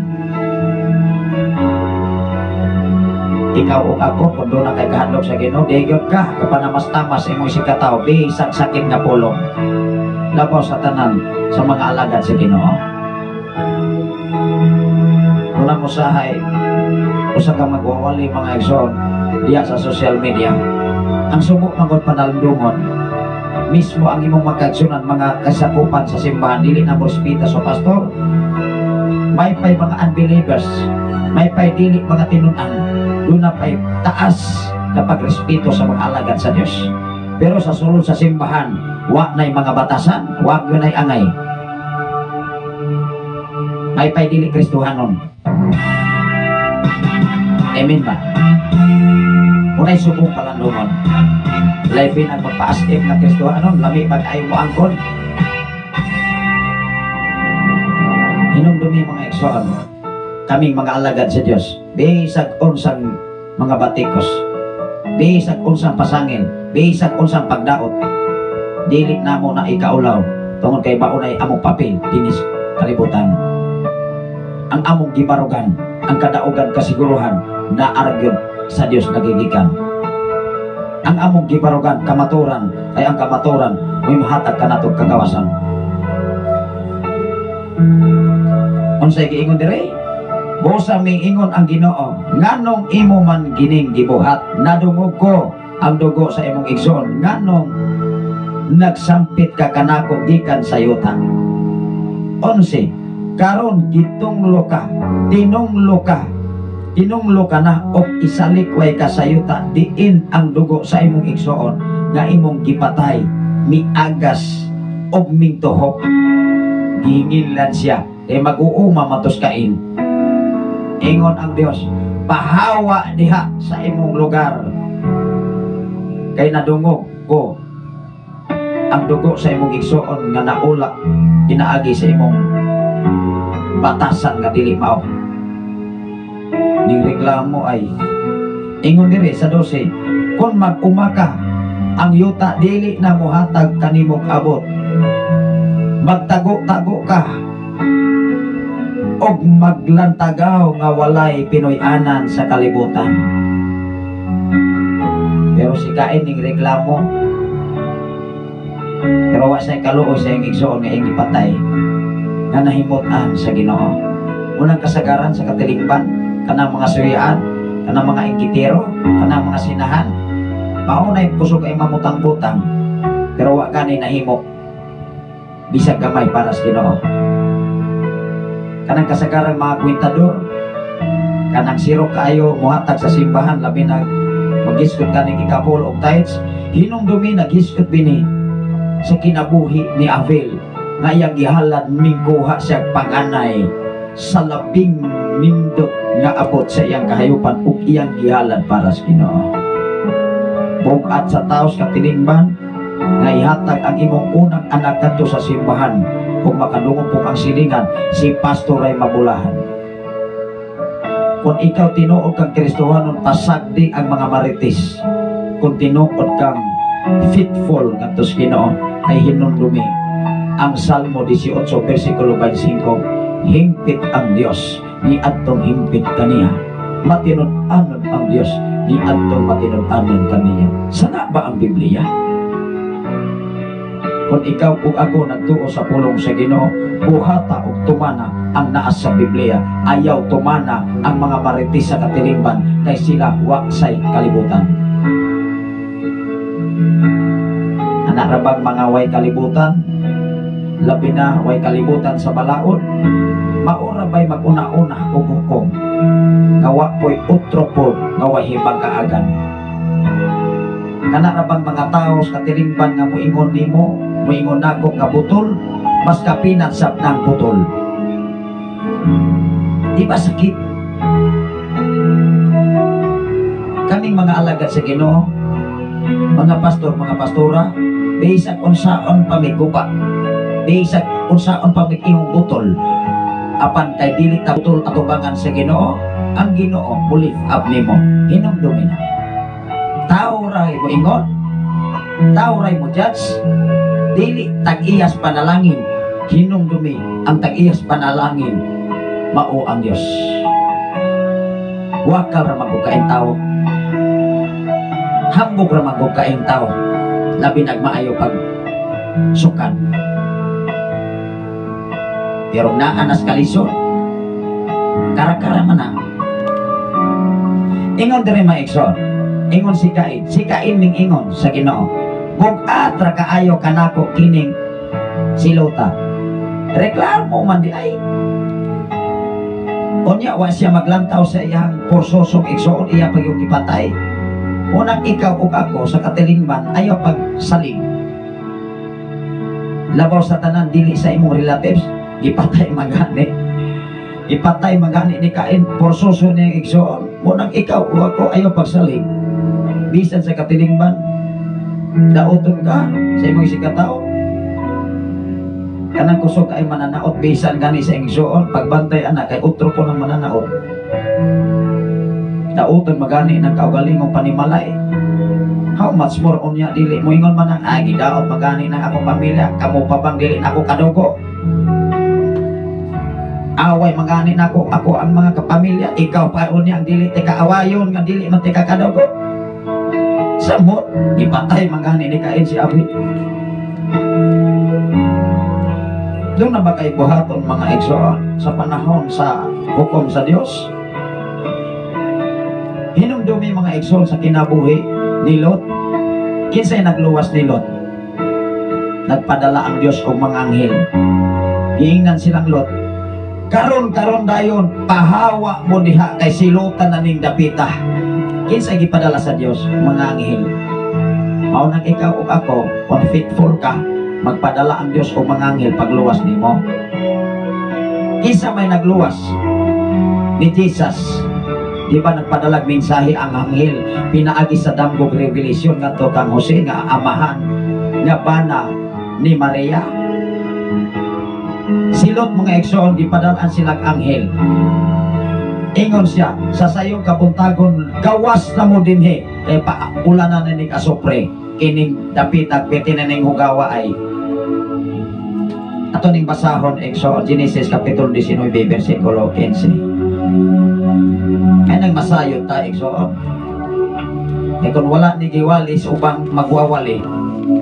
Ikaw o ako, kung doon na kay kahadlok sa Ginoo, digyot ka, kapanamas-tamas imong isikataw, bisag sakit nga pulong. Labaw sa tanan sa mga alagad sa Ginoo. Una mo sahay, usa ka magwawali mga igsoon diya sa social media. Ang subo magod panalundungon, mismo ang imong magkaigsunan, mga kasakupan sa simbahan, dili na mo respeto sa pastor. May pay mga unbelievers, may pay dili mga tinun-an, doon na pay taas na pagrespeto sa mga alagad sa Dios. Pero sa sulod sa simbahan, wa na'y mga batasan, wa yun ay angay. May pay dili Kristohanon. Amen ba? Unay subong palandungon. Laibin ang magpaas-if na Kristohanon, lami pag ayaw mo angkon. Hinumdumi mga igsoon, kaming mga alagad sa Dios, bisag unsang mga batikos, bisag unsang pasangil, bisag unsang pagdaot, dili namo na ikaulaw tungod kay baunay among papel dinis kalibutan. Ang among gibarugan, ang kadaugan kasiguruhan na argyod sa Dios nagigikan. Ang among gibarugan kamaturan, kay ang kamaturan may mahatag kanatog kagawasan. Unsay giingon dire? Busa miingon ang Ginoo, "Nganong imo man gining gibuhat? Nadungog ko ang dugo sa imong igsoon, nganong nagsampit ka kanako gikan sa yuta." 11, karon gitunglo ka, tinunglo ka, tinunglo ka na og isalikway ka sa yuta, diin ang dugo sa imong igsoon nga imong gipatay miagas og mingtuhok. Gihingilan siya, e mag-uuma matos kain. Ingon ang Dios, "Pahawa diha sa imong lugar, kay nadungog ko ang dugo sa imong igsoon nga naula pinaagi sa imong batasan nga dili mao." Ning reklamo ay ingon diri sa 12, "Kung mag-uma ka, ang yuta dili na mohatag kanimong abot. Magtago-tago ka og maglantagaw nga walay Pinoy-anan sa kalibutan." Pero si Cain ning reklamo, pero wa say kaluoy sa iyang igsoon nga iyang gipatay, nga nahimut-an sa Ginoo. Unang kasagaran sa katilingban, kanang mga suyaan, kanang mga ingkitero, kanang mga sinahan, maunay kusog ay mamutang-butang, pero wa gani nahimo bisag gamay para sa Ginoo. Kanang kasagaran mga kwintador, kanang siro kaayo mohatag sa simbahan, labi na magisgot kaning ikapul og tithes, hinumdumi nagisgot bini sa kinabuhi ni Abel nga iyang gihalad, mingkuha siya panganay sa labing nindot nga abot sa iyang kahayupan ug iyang gihalad para sa Ginoo. Bug-at sa taos katilingban nga ihatag ang imong unang anak kadto sa simbahan, kung makadungog po ang silingan, si pastor ay mabulahan. Kung ikaw tinuod kang Kristohanon, pasagdi ang mga marites. Kung tinuod kang faithful ngadto sa Ginoo, ay hinumdumi ang Salmo 18 versikulo 25, hingpit ang Dios ni adtong hingpit kaniya, matinud-anon ang Dios ni adtong matinud-anon kaniya. Sana ba ang Biblia? Kung ikaw ug ako nagtuo sa pulong sa Ginoo, buhata ug tumana ang naas sa Biblia. Ayaw tumana ang mga marites sa katilingban, kay sila wa say kalibutan. Ana ra bang mga way kalibutan, labi na way kalibutan sa balaod, maura ba'y mag-una-una og hukom nga wa po'y utro pod nga way hibang kaagan? Kana ra bang mga tao sa katilingban nga muingon nimo, muingon nako nga butol, mas kapinan sab ng butol? Di ba sakit? Kaming mga alagad sa Ginoo, mga pastor, mga pastora, bisag unsaon pa miguba, bisag unsaon pa imong butol, apan kay dili ta butol atubangan sa Ginoo, ang Ginoo mo lift up nimo. Hinumdumi na. Tao ray mo ingon, tao ray mo judge, dili tag-iyas panalangin. Hinumdumi ang tag-iyas panalangin, mao ang Dios. Wakal ra magbukain tao, hambog ra magbukain tao, labi nagmaayo pag sukan. Pero naa nas kalisod, kara-kara man na. Ingon diri mga igsoon, ingon si Cain, si Cain ming ingon sa Ginoo, bug-at ra kaayo kanako kining silota. Reklamo man di ay. Unya wa siya maglantaw sa iyang porsosong igsoon, iya pag yung gipatay. Unang ikaw ug ako sa katilingban ayaw pagsalig. Labaw sa tanan dili sa imong relatives, ipatay magani. Ipatay magani ni Cain porsoso niyang igsoon. Unang ikaw ug ako ayaw pagsalig. Bisan sa katilingban, dauton ka sa imong isikatao. Kanang kusog ay mananaot bisan gani sa imong igsoon, pagbantay ana kay utro po ng mananaot. Dauton magani ng kaugalingong panimalay. How much more unya dili mo ingon man ang ay gidaot magani ng akong pamilya, kamo pa bang dili nako kadugo? Away magani nako ako ang mga kapamilya, ikaw pa unya ang dili ti kaawayon nga dili man ti kadugo. Samot ipatay magani ni Cain si Abel. Doon na ba kay buhaton mga igsoon sa panahon sa hukom sa Dios? Hinumdumi mga igsoon sa kinabuhi ni Lot. Kinsay nagluwas ni Lot? Nagpadala ang Dios og mga anghel. Giingnan silang Lot, karon-karon dayon pahawa mo diha kay silutan na ning dapita. Kinsay gipadala sa Dios? Mga anghel. Mao nang ikaw ug ako, kung faithful ka, magpadala ang Dios og mga anghel pagluwas nimo. Kinsa may nagluwas ni Jesus? Di ba nagpadalag mensahe ang anghel pinaagi sa damgog revelation ngadto kang Jose nga amahan nga bana ni Maria? Silot mga igsoon, gipadalan silang anghel. Ingon siya, sa sayong kabuntagon gawas na mo dinhi kay paulanan na ning asupre kining dapitag pwede na ning hugawa ay. Ato ning basahon igsoon, Genesis kapitulo 19 bersikulo 15. Kaya nang masayod ta igsoon. Kaya kung wala ni giwalis upang magwawali,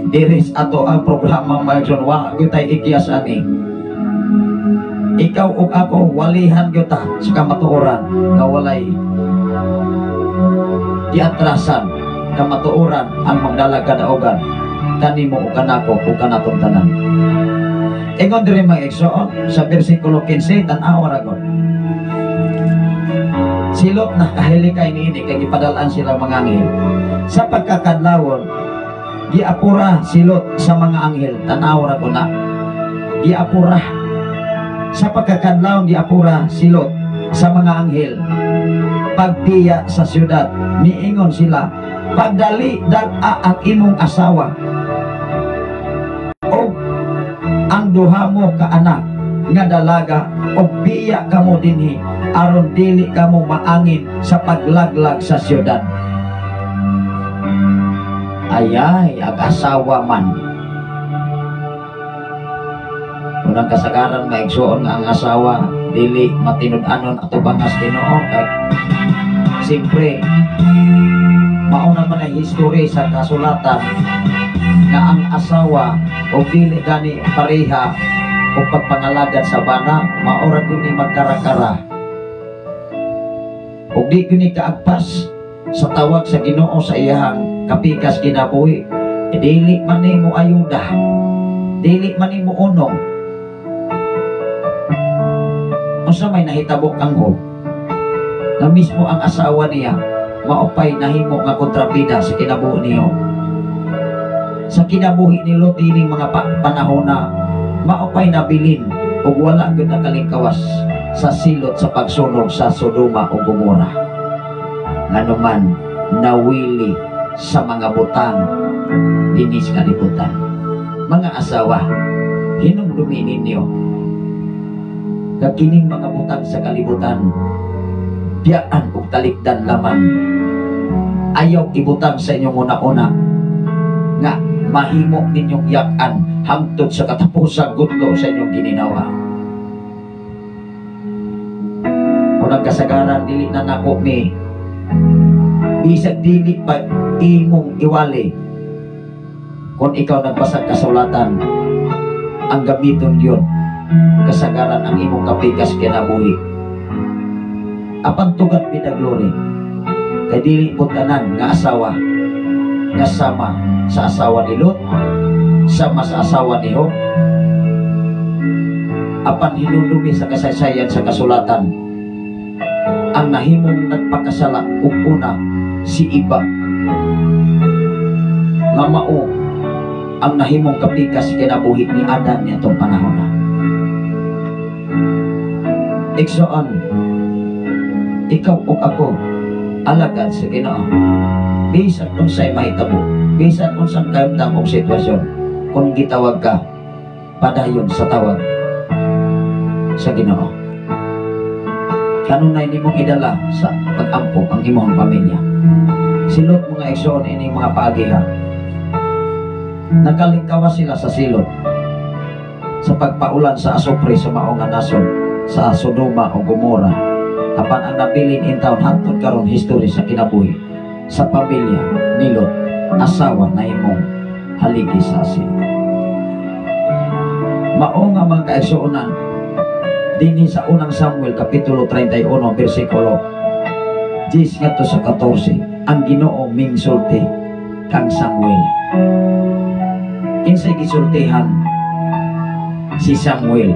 diris ato ang programa mga igsoon, wa gyud tay ikyas ani. Ikaw ug ako walihan gyud ta sa kamatuoran nga walay giatrasan. Kamatuoran ang magdala kadaogan kanimo ug kanako ug kanatong tanan. Ingon diri mga igsoon sa bersikulo 15, tan-awa ra gud. Silot na kahilikay niini kay gipadalan sila mga anghel. Sa pagkakadlawon giapura silot sa mga anghel, tan-awa ra gud na. Giapura sa pagkakadlawon giapura silot sa mga anghel. Pagtiya sa syudad, miingon sila, pagdali dal-a ang imong asawa o ang duha mo ka anak nga dalaga o biya kamo dinhi aron dili kamo maangin sa paglaglag sa syudad. Ayay, ag asawa man. Unang kasagaran maigsuon nga ang asawa dili matinud-anon atubangas Ginoo kay siyempre mauna man ang history sa kasulatan nga ang asawa o dili gani pareha o pagpangalagad sa bana, maura gyud ni magkarakara. Og di gyud ni kaagpas sa tawag sa Ginoo sa iyahang kapikas kinabuhi. Dili man nimo ayuda, dili man nimo unong. Unsa may nahitabo kang Job? Na mismo ang asawa niya maupay nahimo nga kontrabida sa kinabuhi niyo. Sa kinabuhi ni Lot dining mga panahon na maupay nabilin ug wala gyud nakalingkawas sa silot sa pagsunog sa Sodoma ug Gomora. Nganuman nawili sa mga butang dinhi sa kalibutan. Mga asawa, hinumdumi ninyo nga kining mga butang sa kalibutan biyaan ug talikdan lamang. Ayaw ibutang sa inyong una-una nga mahimo ninyong yakan hangtod sa katapusang gutlo sa inyong gininawa. Unang kasagaran dili na nako ni bisag dili pa imong iwali. Kung ikaw nagbasag kasulatan, ang gamiton yun kasagaran ang imong kapikas kinabuhi. Apan tugat bida glory kay dili po tanan nga asawa nga sama sa asawa ni Lot, sama sa asawa ni Job. Apan hinumdumi sa kasaysayan sa kasulatan, ang nahimong nagpakasala ug una si Iba nga mao ang nahimong kapikas kinabuhi ni Adan niadtong panahon na. Igsoon, ikaw ug ako alagad sa Ginoo. Bisan unsay mahitabo, bisan unsang kahimtang og sitwasyon, kung gitawag ka, padayon sa tawag sa Ginoo. Kanunay nimong idala sa pag-ampo ang imong pamilya. Silot mga igsoon ining mga paagiha. Nakalingkawas sila sa silot sa pagpaulan sa asupre sa mao nga nasod sa Sodoma o Gomora. Apan ang nabilin in town hangtod karon history sa kinabuhi sa pamilya ni Lot, asawa na imong haligi sa asin. Mao nga mga kaigsuonan dinhi sa unang Samuel kapitulo 31 bersikulo 10 ngadto sa 14, ang Ginoo mingsulti kang Samuel. Kinsay gisultihan si Samuel?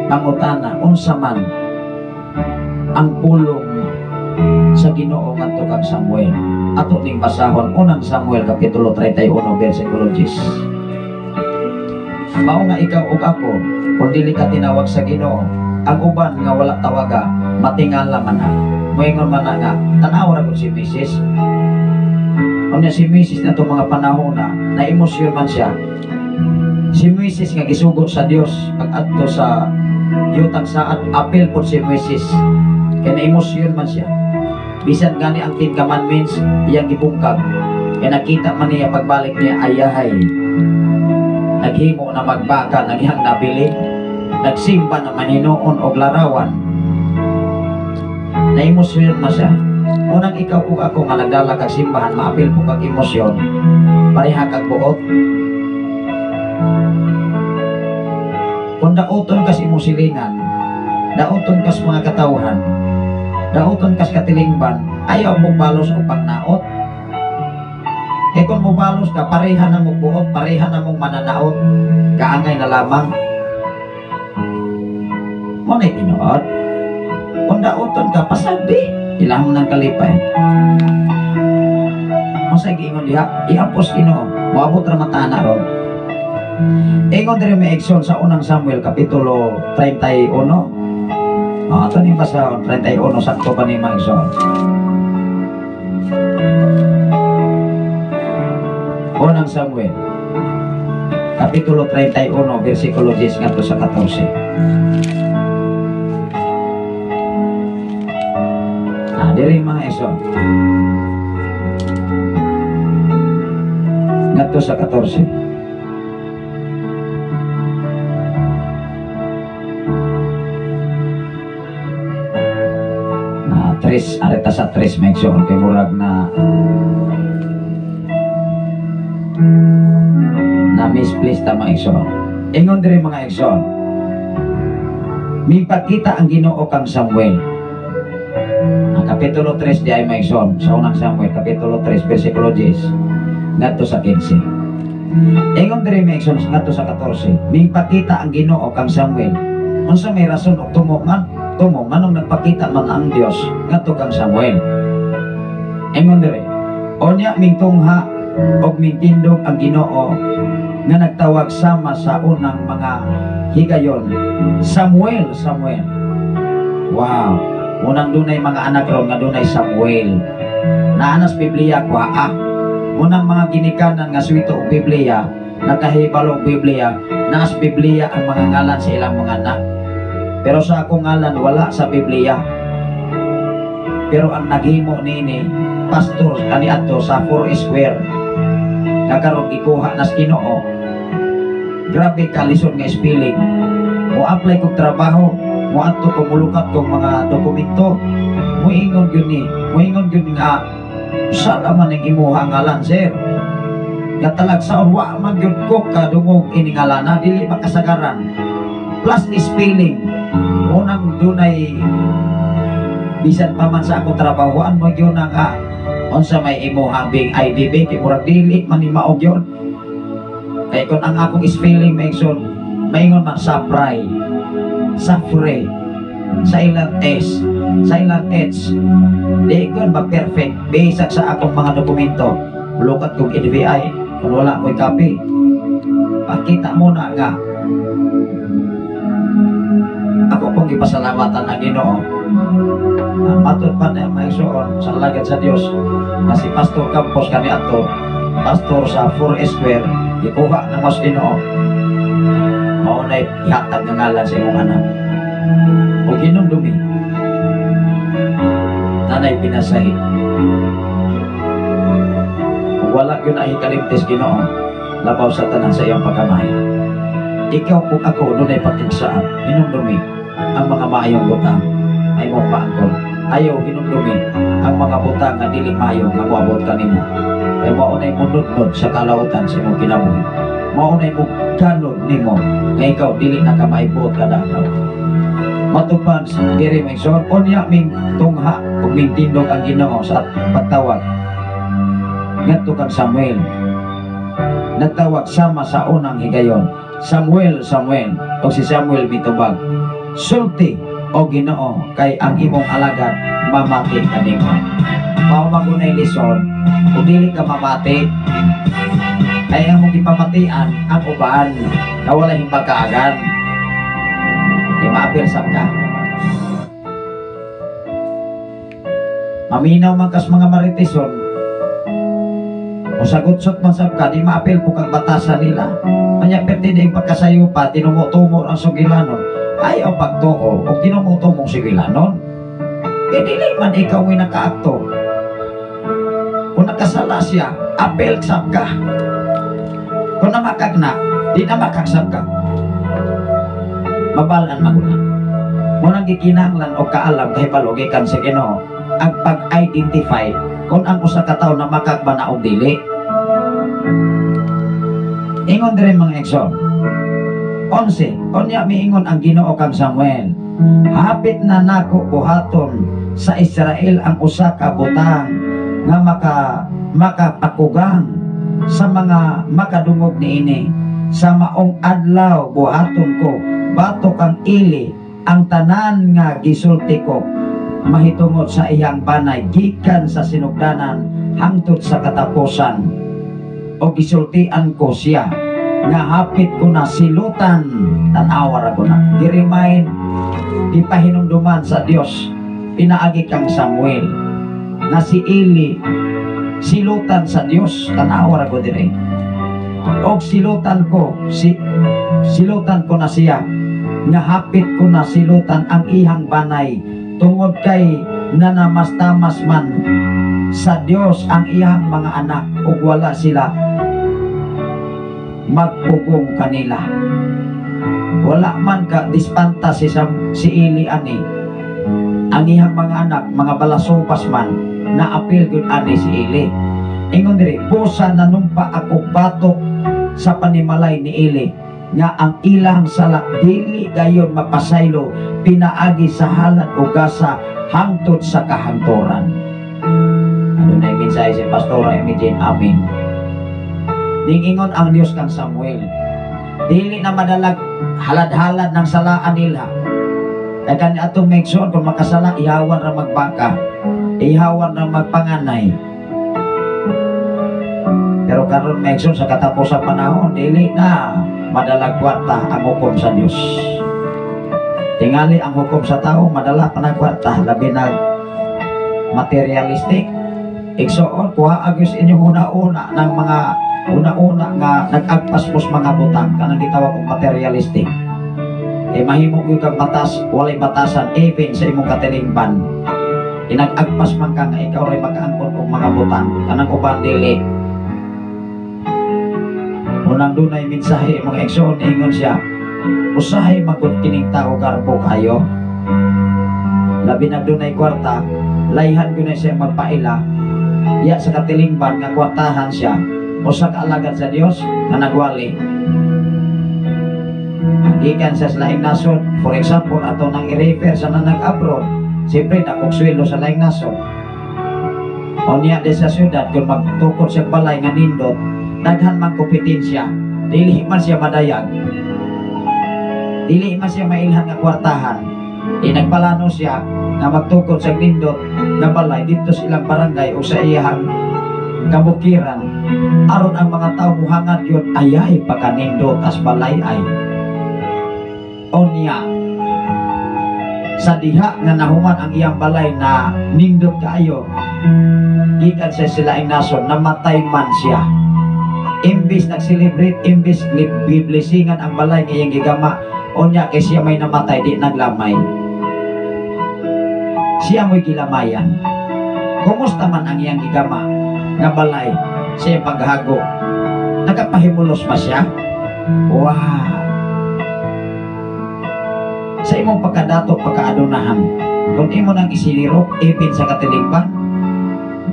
Pangutana, unsa man ang pulong sa Ginoo ngadto kang Samuel? Ato ning basahon unang Samuel kapitulo 31 bersikulo 10. Mao nga ikaw ug ako, kung dili ka tinawag sa Ginoo, ang uban nga wala tawaga, matingala man na. Moingon man na nga, tan-aw ra gud si Mrs. Unya si Mrs. na itong mga panahon na, na-emosyon man siya. Si Mrs. nga gisugo sa Dios pag-adto sa yutang saad, apil po si Mrs. Kaya na-emosyon man siya. Bisan gani ang Ten Commandments, iyang gibungkag. Kaya nakita man niya pagbalik niya, ayahay. Naghimo na magbaka, naghihang nabili, nagsimba na maninoon og larawan. Na-emosyon man siya. Unang ikaw ug ako nga nagdala kag simbahan, maapil po kag emosyon, pareha kag buot. Kung dauton kas imong silingan, dauton kas mga katawhan, dauton kas katilingban, ayaw mo balos o pagnaot. Kaya kung mobalos ka, pareha na mong buot, pareha na mong mananaot, kaangay na lamang. Mo na'y tinuod. Kung dauton ka, pasagdi. Ilang nang kalipay. Unsa giingon diha? Iapos Ginoo, moabot ra man ta na ron. Ingon diri may igsoon sa unang Samuel kapitulo 31. Ato ning basahon 31 sakto pa ni mga igsoon. Unang Samuel kapitulo 31 bersikulo 10 ngadto sa 14. Diri mga igsoon ngadto sa 14. Tres, areta sa 3 mga igsoon kay murag na misplace ta mga igsoon. Ingon diri mga igsoon, mipakita ang Ginoo kang Samuel. Ang kapitulo 3 di ay mga igsoon sa unang Samuel kapitulo 3 bersikulo 10 ngadto sa 15. Ingon diri, mga igsoon, ngadto sa 14, mingpakita ang Ginoo kang Samuel. Unsa may rason og tumo man tumo nganong nagpakita man ang Dios ngadto kang Samuel? Ingon diri, unya mingtungha og mingtindog ang Ginoo nga nagtawag sama sa unang mga higayon, "Samuel, Samuel." Wow, unang dunay mga anak ron nga dunay Samuel. Naa nas Biblia kwa ah. Unang mga ginikanan nga suwito og Biblia, nakahibalo og Biblia, naas Biblia ang mga ngalan sa ilang mga anak. Pero sa akong ngalan, wala sa Biblia. Pero ang naghimo niini, pastor kaniadto sa 4 Square. Nga karon gikuha nas Ginoo. Grabe kalisod nga spelling. Mo apply kog trabaho, mo adto ko, mulukat kog mga dokumento. Muingon gyud ni, muingon gyud nga sa man ang imuha ngalan, sir. Nga talagsaon wa man gyud ko kadungog ini ngalana, dili makasagaran. Plus spelling. Unang dunay bisan pa man sa akong trabahoan mo gyud na nga unsa may imuha bing IDB kay murag dili man ni mao gyud. Kay kung ang akong spelling, maigsoon, maingon man sapray, safre, silent S, silent H. Di ko ba perfect bisag sa akong mga dokumento. Lukat kong NBI kung wala ko'y copy. Pakita mo na nga ako pong gipasalamatan ang Ginoo. Ang matod pa na mga igsoon sa alagad sa Dios na si Pastor Campos kaniadto, pastor sa 4 Square, gikuha na mas Ginoo. Mao na'y ihatag nga ngalan sa imong anak. O hinumdumi, nanay pinasahi. Kung wala yun ay kalimtis Ginoo, labaw sa tanan sa iyong pagkamay. Ikaw kung ako dunay pagkigsaat, hinumdumi ang mga maayong butang ay mo paangkon. Ayaw hinumdumi ang mga butang nga dili maayo nga moabot kanimo. Kay mao nay munudnod sa kalautan sa imong kinabuhi. Mao nay muganod nimo nga ikaw dili na ka maibuot kada adlaw. Matupan sa diri, mga igsoon, unya ming tungha ug ming tindog ang Ginoo sa pagtawag ngadto kang Samuel. Nagtawag sama sa unang higayon, "Samuel, Samuel." Og si Samuel mitubag, "Sulti o Ginoo, kay ang imong alagad mamati kanimo." Mao man gunay lisod kung dili ka mamati, kay ang mong gipamatian ang uban na wala himbagkaagan. Di maapil sab ka. Maminaw man kas mga maritison, musagutsot man sab ka, di maapil po kang batasan nila. Kanya perti di pagkasayo pa, tinumutumor ang sugilanon. Ayaw pagtuo, o tinumutumong sugilanon. Eh dili man ikaw may nakaakto. Kung nakasala siya, apel sab ka. Kung namakag na, di na makagsab ka. Mabalan maguna. Munang gikinahanglan og kaalam kay kahibalo gikan sa Ginoo ang pag-identify kung ang usa ka tawo na makagba na og dili. Ingon diri, mga igsoon. 11, unya miingon ang Ginoo kang Samuel, "Hapit na nako buhaton sa Israel ang usa ka butang nga makapakugang sa mga makadungog niini. Sa maong adlaw buhaton ko batok kang Eli ang tanan nga gisulti ko mahitungod sa iyang banay gikan sa sinugdanan hangtod sa katapusan. O gisultian ko siya nga hapit ko na silutan." Tan-awa ra ko na gi-remind, gipahinumduman sa Dios pinaagi kang Samuel na si Eli silutan sa Dios. Tan-awa ra ko dire. "Og silutan ko na siya nga hapit ko na silutan ang ihang banay tungod kay nanamastamas man sa Dios ang iyang mga anak ug wala sila magpugong kanila." Wala man ka dispanta si Eli ani. Ang iyang mga anak, mga balasupas man, naapil gyud ani si Eli. Ingon diri, "Busa nanumpa ako batok sa panimalay ni Eli nga ang ilang sala dili gayon mapasaylo pinaagi sa halad o gasa hangtod sa kahangturan." Ano na yung mensahe si Pastora Amy Jane? Amen. Ningingon ang Dios kang Samuel, dili na madalag halad-halad ng salaan nila. Kay kani atong megsoon, kung makasala, ihawan ra magbaka, ihawan ra magpanganay. Pero karon, megsoon, sa katapos sa panahon, dili na madalag kwarta ang hukom sa Dios. Tingali ang hukom sa tao madala pa ng kwarta, labi na materialistic. Igsoon, kuha agos inyong una-una ng mga una-una nga nag-agpas mos mga butang kanang gitawag og materialistic. Eh mahimo gyud kag batas, walay batasan even sa imong katilingban. Inag-agpas man ka nga ikaw ray makaangkon og mga butang kanang uban dili. Unang dunay mensahe, mga igsoon, ingon siya, usahay magud kining tao, garbo kayo. Labi na dunay kwarta, layhan gyud na siya magpaila. Iya sa katilingban nga kwartahan siya, usa ka alagad sa Dios nga nagwali. Gikan sa laing nasod, for example, ato nang i-refer sa na nag-abroad, siyempre dakong sweldo sa laing nasod. O niya di sa syudad, kung magtukod siya balay nga nindot, daghan man kompetensya, dili man siya madayag. Dili man siya mailhan nga kwartahan. Di nagpalano siya nga magtukod sa nindot nga balay dito sa ilang barangay o sa iyang kabukiran, aron ang mga tao muhangad yun, ayay pagkanindot as balay ay. Onya sa diha nga nahuman ang iyang balay na nindot kaayo, gikan sa silaing nason, namatay man siya. Imbis nag-celebrate, imbis giblesingan ang balay nga iyang gigama, unya kay siya may namatay, di naglamay. Siya mo'y gilamayan. Kumusta man ang iyang gigama nga balay sa iyang paghago? Nagapahimulos ba siya? Wow! Sa imong pagkadato, pagkaadunahan, kung imo nang isilirok, ipin sa katilingban,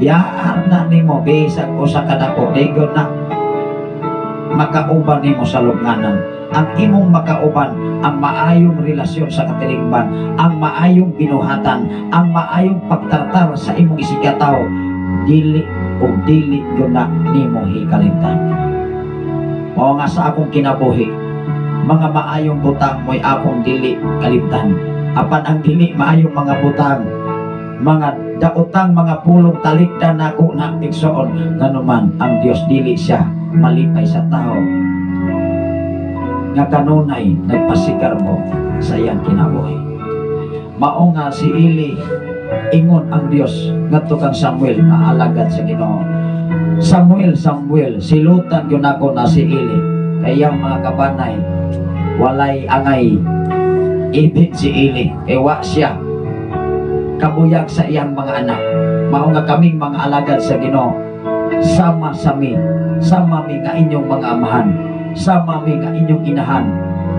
biyaar na nimo bisag usa ka dako, ligon na makauban nimo sa lubnganan. Ang imong makauban, ang maayong relasyon sa katilingban, ang maayong binuhatan, ang maayong pagtartar sa imong isigkatawo, dili o dili gyud na nimo hikalimtan. Mao nga sa akong kinabuhi, mga maayong butang mo'y akong dili kalimtan. Apan ang dili maayong mga butang, mga daotang mga pulong, talikdan nako na, igsoon. Nganuman ang Dios dili siya malipay sa tao nga kanunay nagpasigarbo sa iyang kinabuhi. Mao nga si Eli, ingon ang Dios ngadto kang Samuel nga alagad sa Ginoo, "Samuel, Samuel, silutan gyud nako na si Eli kay iyang mga kabanay walay angay." Ibig si Eli kay wa siya kabuyag sa iyang mga anak. Mao nga kaming mga alagad sa Ginoo, sama sa mi, sama mi nga inyong mga amahan, sama mi nga inyong inahan,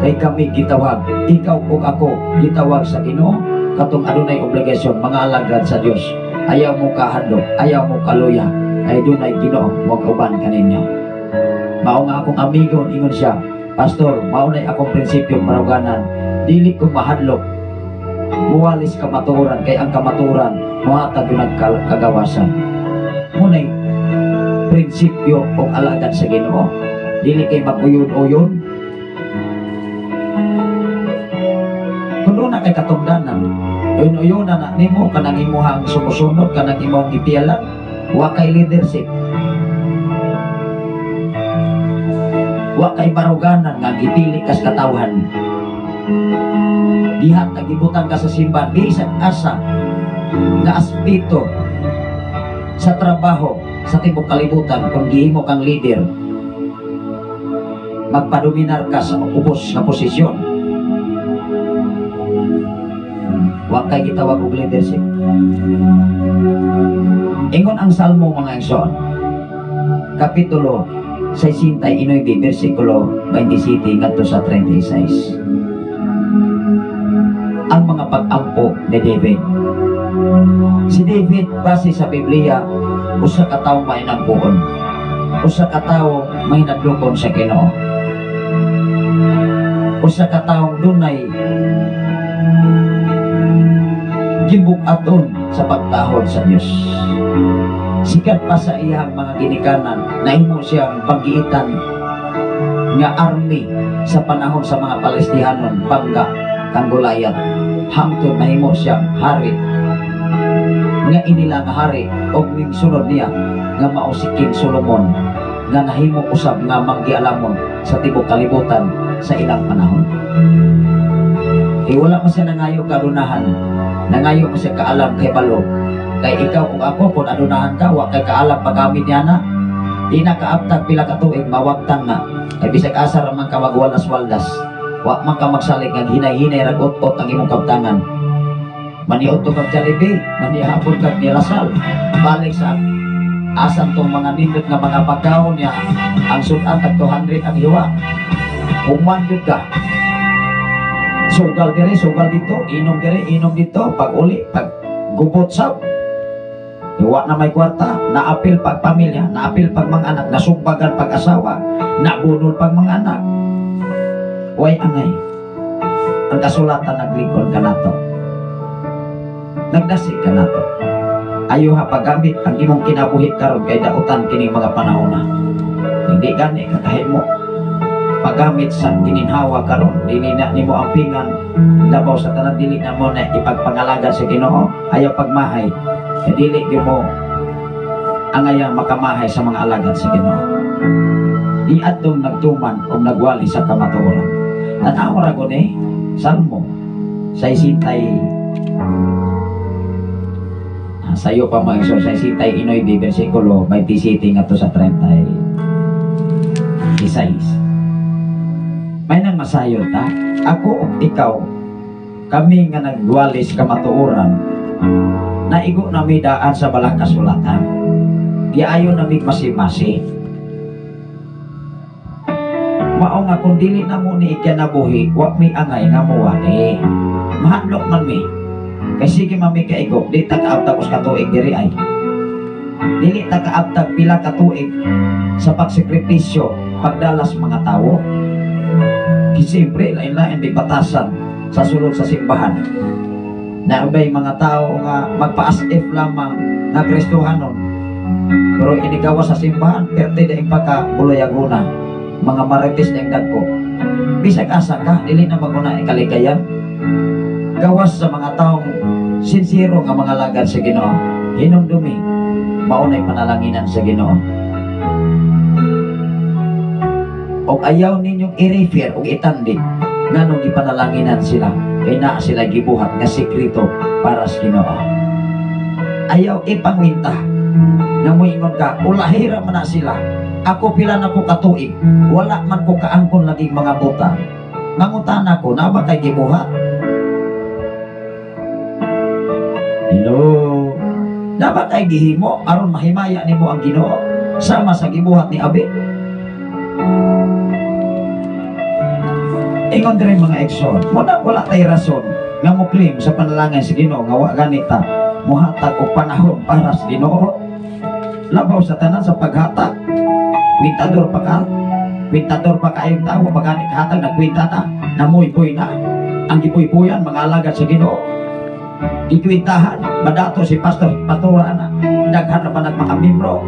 kay kami gitawag, ikaw ug ako gitawag sa Ginoo katong adunay obligasyon, mga alagad sa Dios. Ayaw mo kahadlok, ayaw mo kaluya, kay dunay Ginoo mag-uban kaninyo. Mao nga akong amigo, ingon siya, "Pastor, mao nay akong prinsipyo baruganan, dili ko mahadlok muwalis kamatuoran, kay ang kamatuoran mohatag yung kagawasan." Munay prinsipyo og alagad sa Ginoo, dili kay mag-uyon-uyon. Kung doon na kay katungdanan, uyon-uyon na nimo kanang imuhang sumusunod, kanang imuhang gipialan, wa kay leadership, wa kay baruganan nga gipili kas katawhan. Diha tagibutang ka sa simbahan, bisan asa nga aspeto sa trabaho sa tibuok kalibutan, kung gihimo kang leader, magpadominar ka sa ubos nga posisyon, wa kay gitawag og leadership. Ingon ang Salmo, mga igsoon, Kapitulo 69, versikulo 27 ngadto sa 36, ang mga pag-ampo ni David. Si David, base sa Biblia, usa ka tawo mahinagbuon, usa ka tawo mahinadlokon sa Ginoo, usa ka tawo dunay gibug-aton. sa pagtahod sa Dios. Sikat pa sa iyang mga ginikanan, nahimo siyang paggiitan nga army sa panahon sa mga Palestihanon bangga kang Goliath, hangtod nahimo siyang hari nga inila nga hari, og ning sunod niya nga mao si King Solomon nga nahimo usab nga manggialamon sa tibok kalibutan sa ilang panahon. Kay wala man siya nangayo kadunahan, nangayo man siya kaalam kay balo. Kay ikaw ug ako, kung adunahan ka, wa kay kaalam paggamit niya na. Di na kaabtag pila ka tuig, mawagtang na. Kay bisag asa ra man ka magwaldas-waldas, wa man ka magsalig nga hinay-hinay ra ut-ot ang imong kabtangan. Maniudto kag Jollibee, manihapon kag nilasal, balik sa asan tong mga nindot nga mga pagkaon niya, ang sudan tag 200 ang hiwa. Human gyud ka. Sugal dire, sugal dito, inom dire, inom dito, pag uli, pag gubot sab. Iwa na may kwarta, naapil pag pamilya, naapil pag mga anak, nasumbagan pag asawa, nabunol pag mga anak. Way angay. Ang kasulatan naglingkod ka nato. Nagdasig ka nato. Ayo ha paggamit ang imong kinabuhi karon kay dautan kining mga panahon na. Hindi gani kakahimo paggamit sa gininhawa karon, dili na nimo ang pingan labaw sa tanan, dili na mo na ipagpangalagan sa Ginoo. Ayaw pagmahay kay dili gyud mo angayang makamahay sa mga alagad sa Ginoo. Iadtong nagtuman o nagwali sa kamatuoran. Tan-aw ra ko ni Salmo 69, sayo pa mga igsoon, 69 versikulo 27 ngadto sa 36. May nang masayon ta, ako ug ikaw, kami nga nagwali sa kamatuoran, naigo nami daan sa balang kasulatan. Giayo nami masimasi. Mao nga kung dili na mo ni ikinabuhi, wa mi angay nga muwali. Mahadlok man mi. Kay sige man mi kaigo, di ta kaabtag us katuig diri ay. Dili ta kaabtag pila ka tuig sa pagsakripisyo, pagdalas mga tawo. Siyempre, lain-lain di batasan sa sulod sa simbahan. Naabay mga tao nga magpa-as if lamang nga Kristohanon. Pero inigawa sa simbahan, perte na pagka-bulayaguna. Mga marites na dagko. Bisag asa ka, dili na maguna ikaligayan. Gawas sa mga taong sinsero nga mga lagad sa Ginoo. Hinumdumi, maunay panalanginan sa Ginoo. Og ayaw ninyong i-refer og itandi nganong gipanalanginan sila kay naa sila gibuhat nga sekreto para sa Ginoo. Ayaw ipangwinta nga moingon ka ulahira man na sila. Ako pila na ko katuig, wala man ko kaangkon laging mga buta. Mangutana ko na ba kay gibuhat? Hello. Na ba kay gihimo aron mahimaya nimo ang Ginoo sama sa gibuhat ni Abe? Ingon diri mga igsoon, muna wala tay rason nga mo claim sa panalangin sa Ginoo nga wa ganita mohatag og panahon para sa Ginoo. Labaw sa tanan sa paghatag, kwintador pa ka, kwintador pa kayong tao, pagani kahatag nagkwinta na, namoy-boy na. Ang gipuy-puyan mga alagad sa Ginoo. Gikwintahan, madato si pastor, pastora na, daghan na pa nagmaka membro.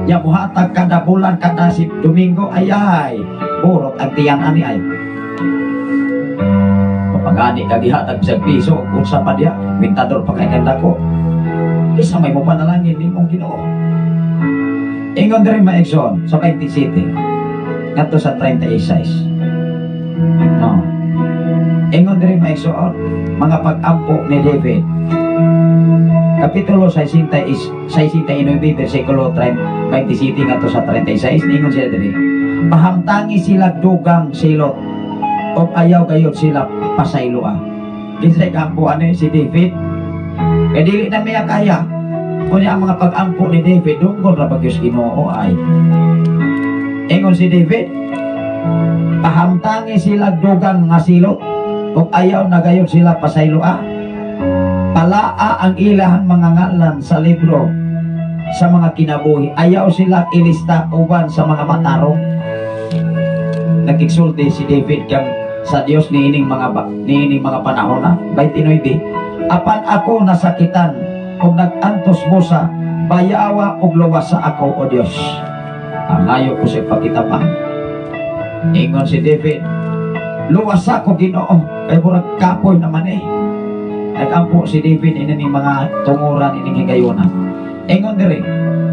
Ya muhatag kada bulan, kada si Domingo, ayay, burot ang tiyan ani ay. Pagani ka gihatag sa piso, unsa pa diya, kwintador pa kay ganda ko. Isa may mo panalangin nimong Ginoo. Ingon diri mga igsoon sa 27 ngadto sa 36. No. Ingon diri mga igsoon, mga pag-ampo ni David. Kapitulo 69 versikulo 27 ngadto sa 36, ingon siya diri. Pahamtangi sila dugang silot o ayaw gayud sila pasayloa. Kinsay kaampuan ni si David? Kay dili na miya kaya. Kunya ang mga pag-ampo ni David dunggon ra pag Ginoo ay. Ingon si David, pahamtangi sila dugang nga silot ug ayaw na gayud sila pasayloa. Palaa ang ilahang mga ngalan sa libro sa mga kinabuhi. Ayaw sila ilista uban sa mga matarong. Nagigsulti si David kang sa Dios niining mga panahon na 29. Apan ako nasakitan ug nag-antos busa, bayawa ug luwasa ako, O Dios. Ang layo ko sa ipakita pa. Ingon si David, "Luwasa ko, Ginoo, kay murag kapoy naman eh." Nagampo si David ini ning mga tunguran ining higayuna. Ingon diri,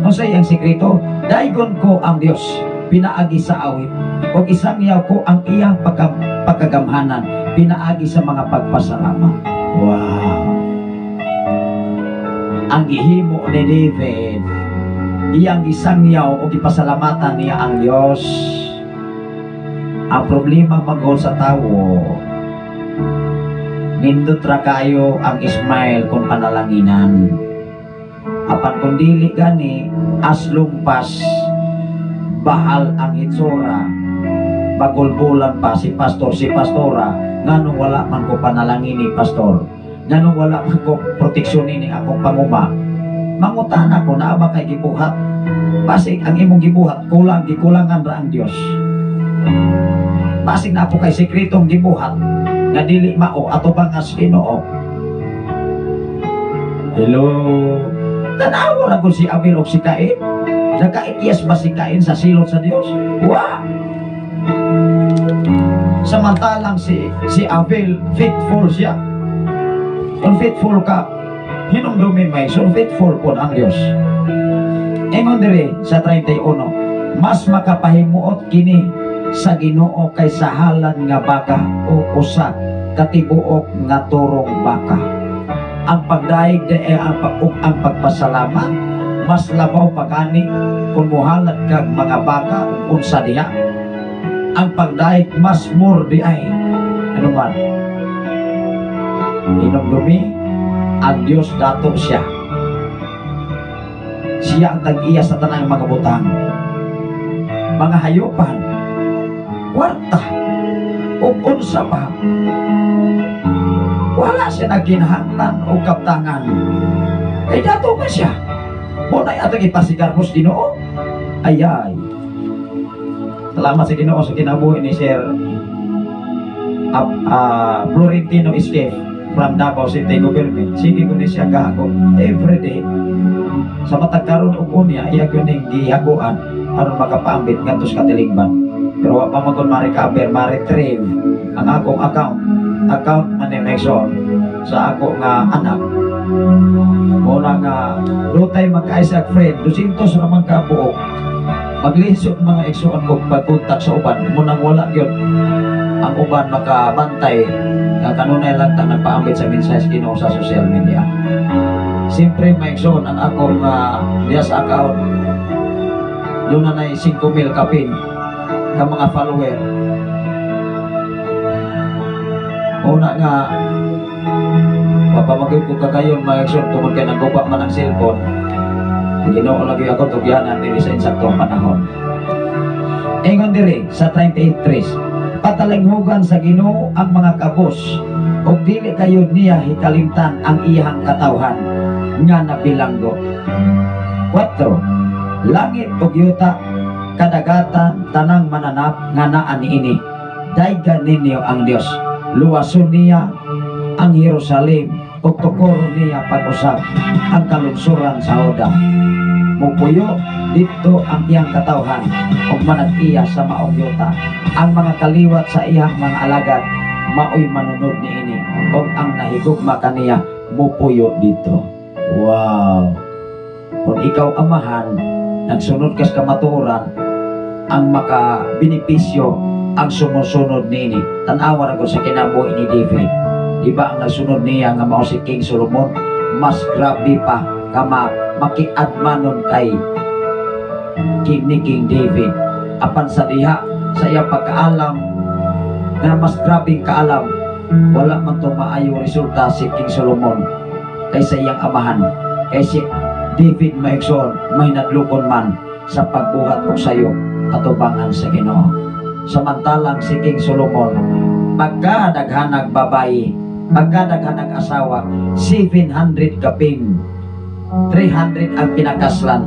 unsa iyang sekreto? Daygon ko ang Dios pinaagi sa awit ug isangyaw ko ang iyang pagkagamhanan pinaagi sa mga pagpasalamat. Wow. Ang gihimo ni David, iyang gisangyaw o gipasalamatan niya ang Dios. Ang problema magol sa tawo, nindot ra kayo ang smile kung panalanginan. Apan kung dili gani, aslumpas, bahal ang hitsura, bagulbulan pa si pastor, si pastora, nganong wala man ko panalangin ni pastor, nganong wala man ko proteksyon ni akong panguma. Mangutana ko, naa ba kay gibuhat? Basig ang imong gibuhat, kulang, gikulangan ra ang Dios. Basig naa po kay sekretong gibuhat nga dili mao ato bangas Ginoo. Hello. Tanawa ra gud si Abel og si Cain. Nakaitiyas ba si Cain sa silot sa Dios? Wa. Samantalang si Abel, faithful siya. Kung faithful ka, hinumdumi may so faithful po ang Dios. Ingon diri sa 31, mas makapahimuot kini sa Ginoo kaysa halad nga baka o usa ka tibuok nga turong baka. Ang pagdaig di ay ug ang pagpasalamat mas labaw pa kani kung muhalad kag mga baka ug unsa diha. Ang pagdaig mas more di ay. Ano man? Hinumdumi, ang Dios dato siya. Siya ang tag-iya sa tanang mga butang. Mga hayupan, kwarta, ug unsa pa. Wala siya nagkinahanglan o kaptangan. Kay dato man siya. Mo na atong ipasigarbo sa Ginoo. Ayay. Salamat sa Ginoo sa kinabuhi ni Sir Florentino Escape from Davao City Government. Sige ko ni siya gago every day. Sa matag karon ug unya, iya gyud ning gihaguan aron makapaambit ngadto sa katilingban. Pero wa pa man kon ma-recover, ma-retrieve ang akong account. Account man ni Maxon sa ako nga anak. Muna nga dutay magkaisa friend, 200 ra man ka buok. Maglisod mga igsoon ko pagkontak sa uban, munang wala gyud ang uban makabantay nga kanunay lang ta nagpaambit sa mensahe sa Ginoo sa social media. Siyempre, mga igsoon, ang akong diya sa account doon na na 5,000 kapin ka mga follower. Una nga mapamagay ko kagayon, mga igsoon, tungod kay nagguba man ang cellphone. Ginoo lagi ako tugyanan diri sa insaktong panahon. Ingon diri sa 38:3, patalinghugan sa Ginoo ang mga kabos ug dili kayo niya hikalimtan ang iyang katawhan nga nabilanggo. 4. Langit ug yuta, kadagatan, tanang mananap nga naa niini, daygan ninyo ang Dios. Luwason niya ang Jerusalem ug tukoron niya pag-usab ang kalungsuran sa Juda. Mupuyo didto ang iyang katawhan ug manag-iya sa maong yuta. Ang mga kaliwat sa iyang mga alagad maoy manunod niini ug ang nahigugma kaniya mupuyo didto. Wow! Kung ikaw amahan, nagsunod kas kamatuoran, ang makabenepisyo ang sumusunod niini. Tan-awa ra gud sa kinabuhi ni David. Di ba ang nagsunod niya nga mao si King Solomon, mas grabe pa kama makiadmanon kay King ni King David. Apan sa diha sa iyang pagkaalam nga mas grabeng kaalam, wala man to maayo resulta si King Solomon kaysa iyang amahan. Kay si David, mga igsoon, may nadlukon man sa pagbuhat og sayo atubangan sa Ginoo. Samantalang si King Solomon, pagkadaghanag babayi, pagkadaghanag asawa, 700 kapin, 300 ang pinakaslan.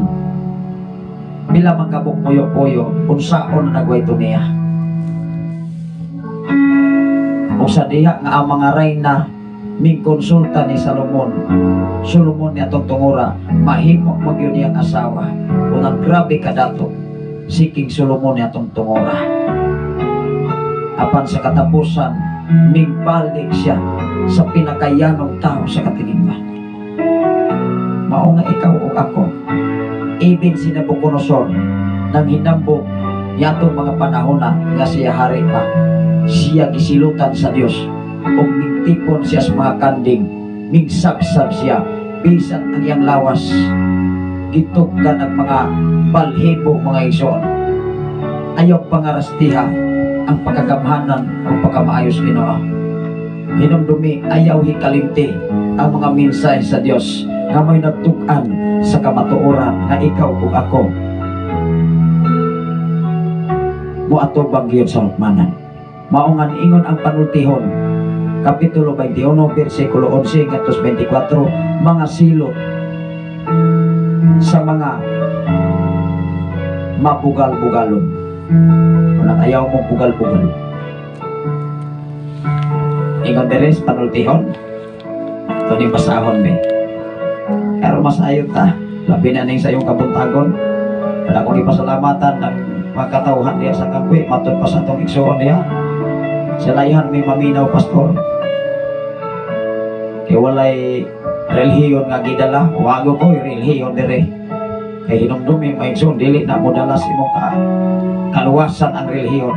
Pila man kabuk puyo-puyo, unsaon na nagwayto niya. O sa diha nga ang mga reyna Ming konsulta ni Salomon. Solomon ni atong tungura, mahimo magyud niyang asawa. Unang grabe kadato si King Solomon ni atong tungura. Apan sa katapusan, mingbalik siya sa pinakayanong tao sa katilingban. Mao nga ikaw o ako, even si Nabucodonosor, nang hinambog yatong mga panahon na nga siya hari pa, siya gisilutan sa Dios ug mingtipon siya sa mga kanding, mingsabsab siya bisan ang iyang lawas gitugkan ang mga balhibo, mga igsoon. Ayaw pangarastiha ang pagkagamhanan o pagkamaayos Ginoo. Hinumdumi, ayaw hikalimti ang mga mensahe sa Dios nga may nagtug-an sa kamatuoran nga ikaw ug ako moatubang gyud sa hukmanan. Mao nga niingon ang panultihon, Kapitulo 21, versikulo 11 ngadto 24, mga silot sa mga mabugal-bugalon. Unang ayaw mo bugal-bugal. Ingon diri sa panultihon, ito ni basahon me. Pero masayo ta, labi na ning sa iyong kabuntagon. Wala kong ipasalamatan ng mga katawhan diya sa Kangkwi, matud pa sa atong igsuon diya. Silayan may maminaw, pastor. Kay walay relihiyon nga gidala, wago ko relihiyon dire. Kay hinumdumi, mga igsoon, dili na modala sa imong kaluwasan ang relihiyon.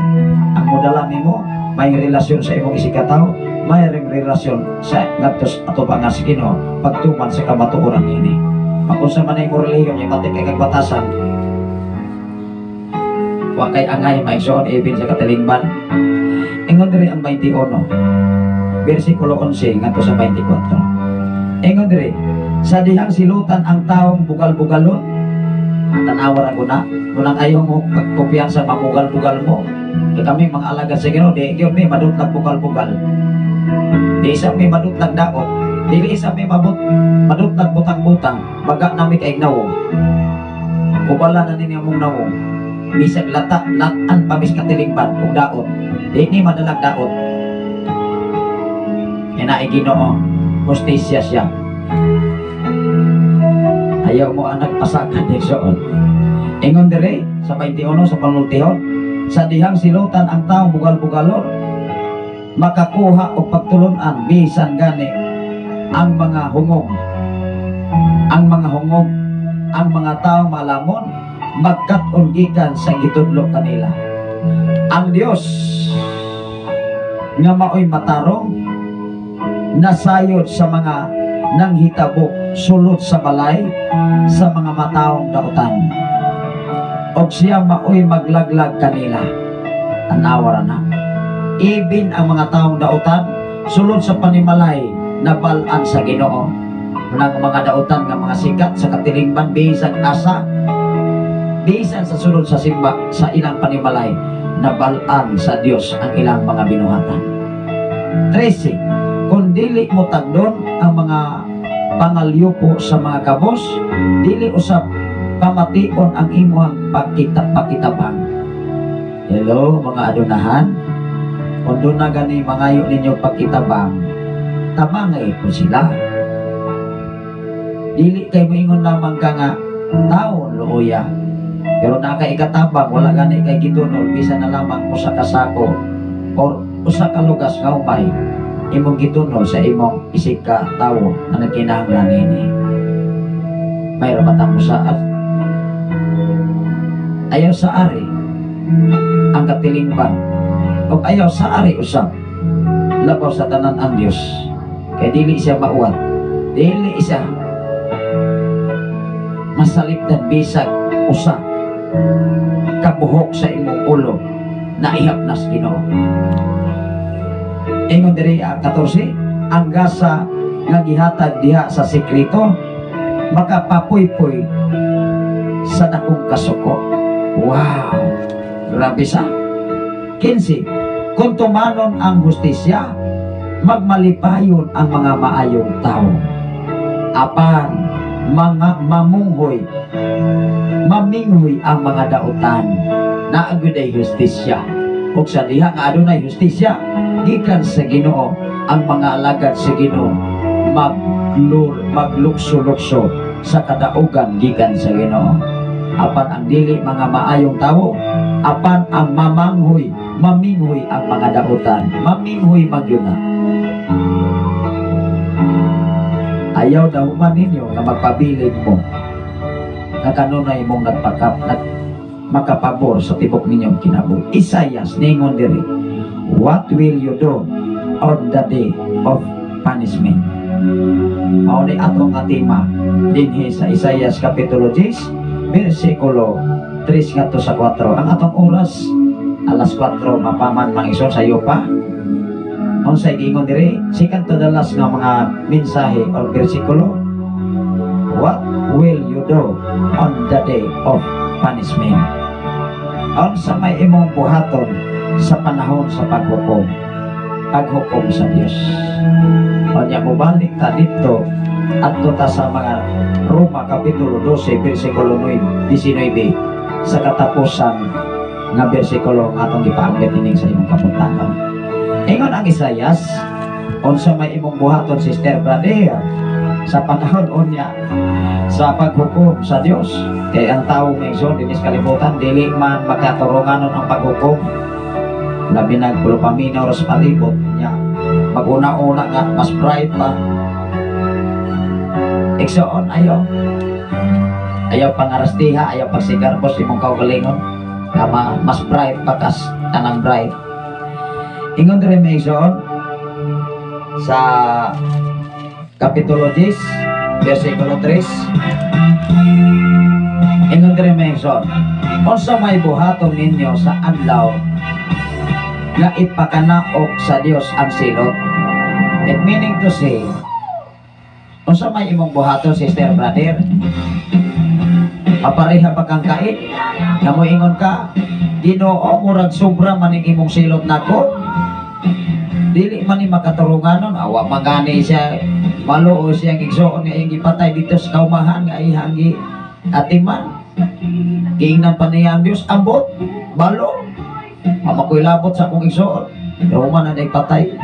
Ang modala nimo may relasyon sa imong isigkatawo, may ring relasyon sa ngadto sa atubangan sa Ginoo pagtuman sa kamatuoran niini. Makunsa man ang imong relihiyon, yung matik kay kagbatasan. Wa kay angay, mga igsoon, even sa katilingban. Ingon diri ang 21, versikulo 11 ngadto sa 24. Ingon diri, sa dihang silutan ang taong bugal-bugalon, tanawa ra ko na, kung ang ayaw mo pagkumpiyansa, mabugal-bugal mo. Kay kami mga alagad sa Ginoo, di gyud mi madutlag bugal-bugal. Di isa mi madutlag daot, dili isa mi madutlag butang-butang, baga nami kay nawong. Kubala na ninyo mong nawong. Bisag lata, latan pa mis katilingban ug daot. Di ni madalag daot. Kaya naay Ginoo, hustisya siya. Ayaw mo anak pasakan, igsoon. Ingon dire sa 21 sa panultihon, sa dihang silutan ang taong bugal-bugalon, makakuha og pagtulunan bisan gani ang mga hungog. Ang mga hungog, ang mga taong malamon, magkat-on gikan sa gitudlo kanila. Ang Dios nga maoy matarong nasayod sa mga nanghitabo sulod sa balay sa mga matawong dautan. Og siya maoy maglaglag kanila. Tanawa ra na. Even ang mga taong dautan sulod sa panimalay nabalaan sa Ginoo. Unang mga dautan nga mga sikat sa katilingban, bisan asa, bisan sa sulod sa simba sa ilang panimalay, nabalaan sa Dios ang ilang mga binuhatan. 13. Kung dili mo tagdon ang mga pangalyupo sa mga kabos, dili usab pamation ang imuhang pakitabang. Hello, mga adunahan. Kung doon na gani mangayo ninyo pagkitabang, tabangay po sila. Dili kay moingon lamang ka nga tao luoya. Pero nakaikatabang, wala gani kay gitunol, bisan na lamang usa ka sako or usa ka lugas nga umay imong gitunol sa imong isig ka tawo na nagkinahanglan nini. May rabatang mo sa at ayaw sa ari ang katilingban o ayaw sa ari usab labaw sa tanan ang Dios, kay dili siya mauwat, dili siya masalipdan. Bisag usa kabuhok sa imong ulo naihap nas Ginoo. Ingon diri ang 14, ang gasa nga gihatag diha sa sekreto makapapuypoy sa dakong kasuko. Wow, grabe sa 15. Kung tumanon ang hustisya, magmalipayon ang mga maayong tao, apan mga mamunghoy, maminghoy ang mga dautan. Naa gyud ay hustisya. Ug sa diha nga adunay hustisya gikan sa Ginoo, ang mga alagad sa Ginoo maglur maglukso-lukso sa kadaugan gikan sa Ginoo. Apan ang dili mga maayong tawo, apan ang mamanghoy, maminghoy ang mga dautan, maminghoy magyud na. Ayaw dahuman ninyo nga magpabilin mo nga kanunay mong nagpakap nag makapabor sa tibok ninyong kinabuhi. Isaias ningon diri, what will you do on the day of punishment? Mao ni atong nga tema dinhi sa Isaias kapitulo 10 bersikulo 3 ngadto sa 4. Ang atong oras alas 4 mapaman mga igsoon, sayo pa. Unsay giingon diri? Second to the last nga mga mensahe or bersikulo. What will you do on the day of punishment? Unsa may imong buhaton sa panahon sa paghukom? Paghukom sa Dios. Unya mobalik ta didto adto ta sa mga Roma kapitulo 12 bersikulo 9, 19 sa katapusan nga bersikulo nga atong gipaambit ining sa imong kabuntagon. Ingon ang Isayas, unsa may imong buhaton, sister, brother, sa panahon unya sa paghukom sa Dios? Kay ang tawo, mga igsoon, dinis kalibutan dili man makaturunganon ang paghukom, labi nag paminaw ra sa palibot nya maguna-una nga mas bright pa. Igsoon, ayaw ayaw pangarastiha, ayaw pagsigarbos imong kaugalingon nga mas bright pa kas tanang bright. Ingon diri, mga igsoon, sa Kapitulo 10 versikulo 3, ingon diri, mga igsoon, unsa may buhaton ninyo sa adlaw nga ipakanaog sa Dios ang silot? It meaning to say, unsa may imong buhaton, sister, brother? Mapareha pa kang kait nga moingon ka, "Ginoo, murag sobra man ning imong silot nako, dili man ni makaturunganon." Awa magani siya maluo siyang igsoon nga iyang gipatay dito sa kaumahan nga iyang gi atiman. Giingnan pa niya ang Diyos, "Ambot, balo, amakoy labot sa akong igsoon, pero man na patay."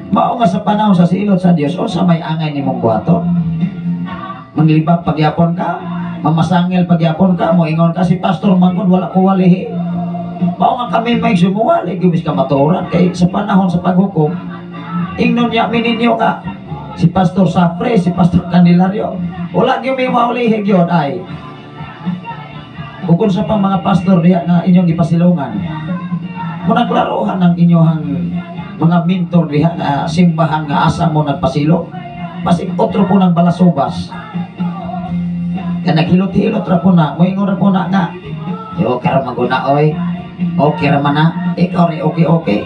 Mao nga sa panahon sa silot sa Dios, unsa may angay nimong buhaton? Manglibak pagyapon ka, mamasangil pagyapon ka, moingon ka, "Si pastor man gud, wala ko walihi." Mao nga kami may sumuwali, gubis ka matuoran, kay sa panahon sa paghukom, ingnon niya mi ninyo nga si Pastor Sapre, si Pastor Candelario, wala gyud may maulihi gyud ay. Bukod sa pang mga pastor diha nga inyong gipasilungan, muna klarohan ang inyong mga mentor diha nga simbahan nga asa mo nagpasilo. Basig otro po ng balasubas. Kaya naghilot-hilot ra po na, moingon ra po na nga, "Yo, okay ra maguna oy. Okay ra man na, ikaw rin okay okay."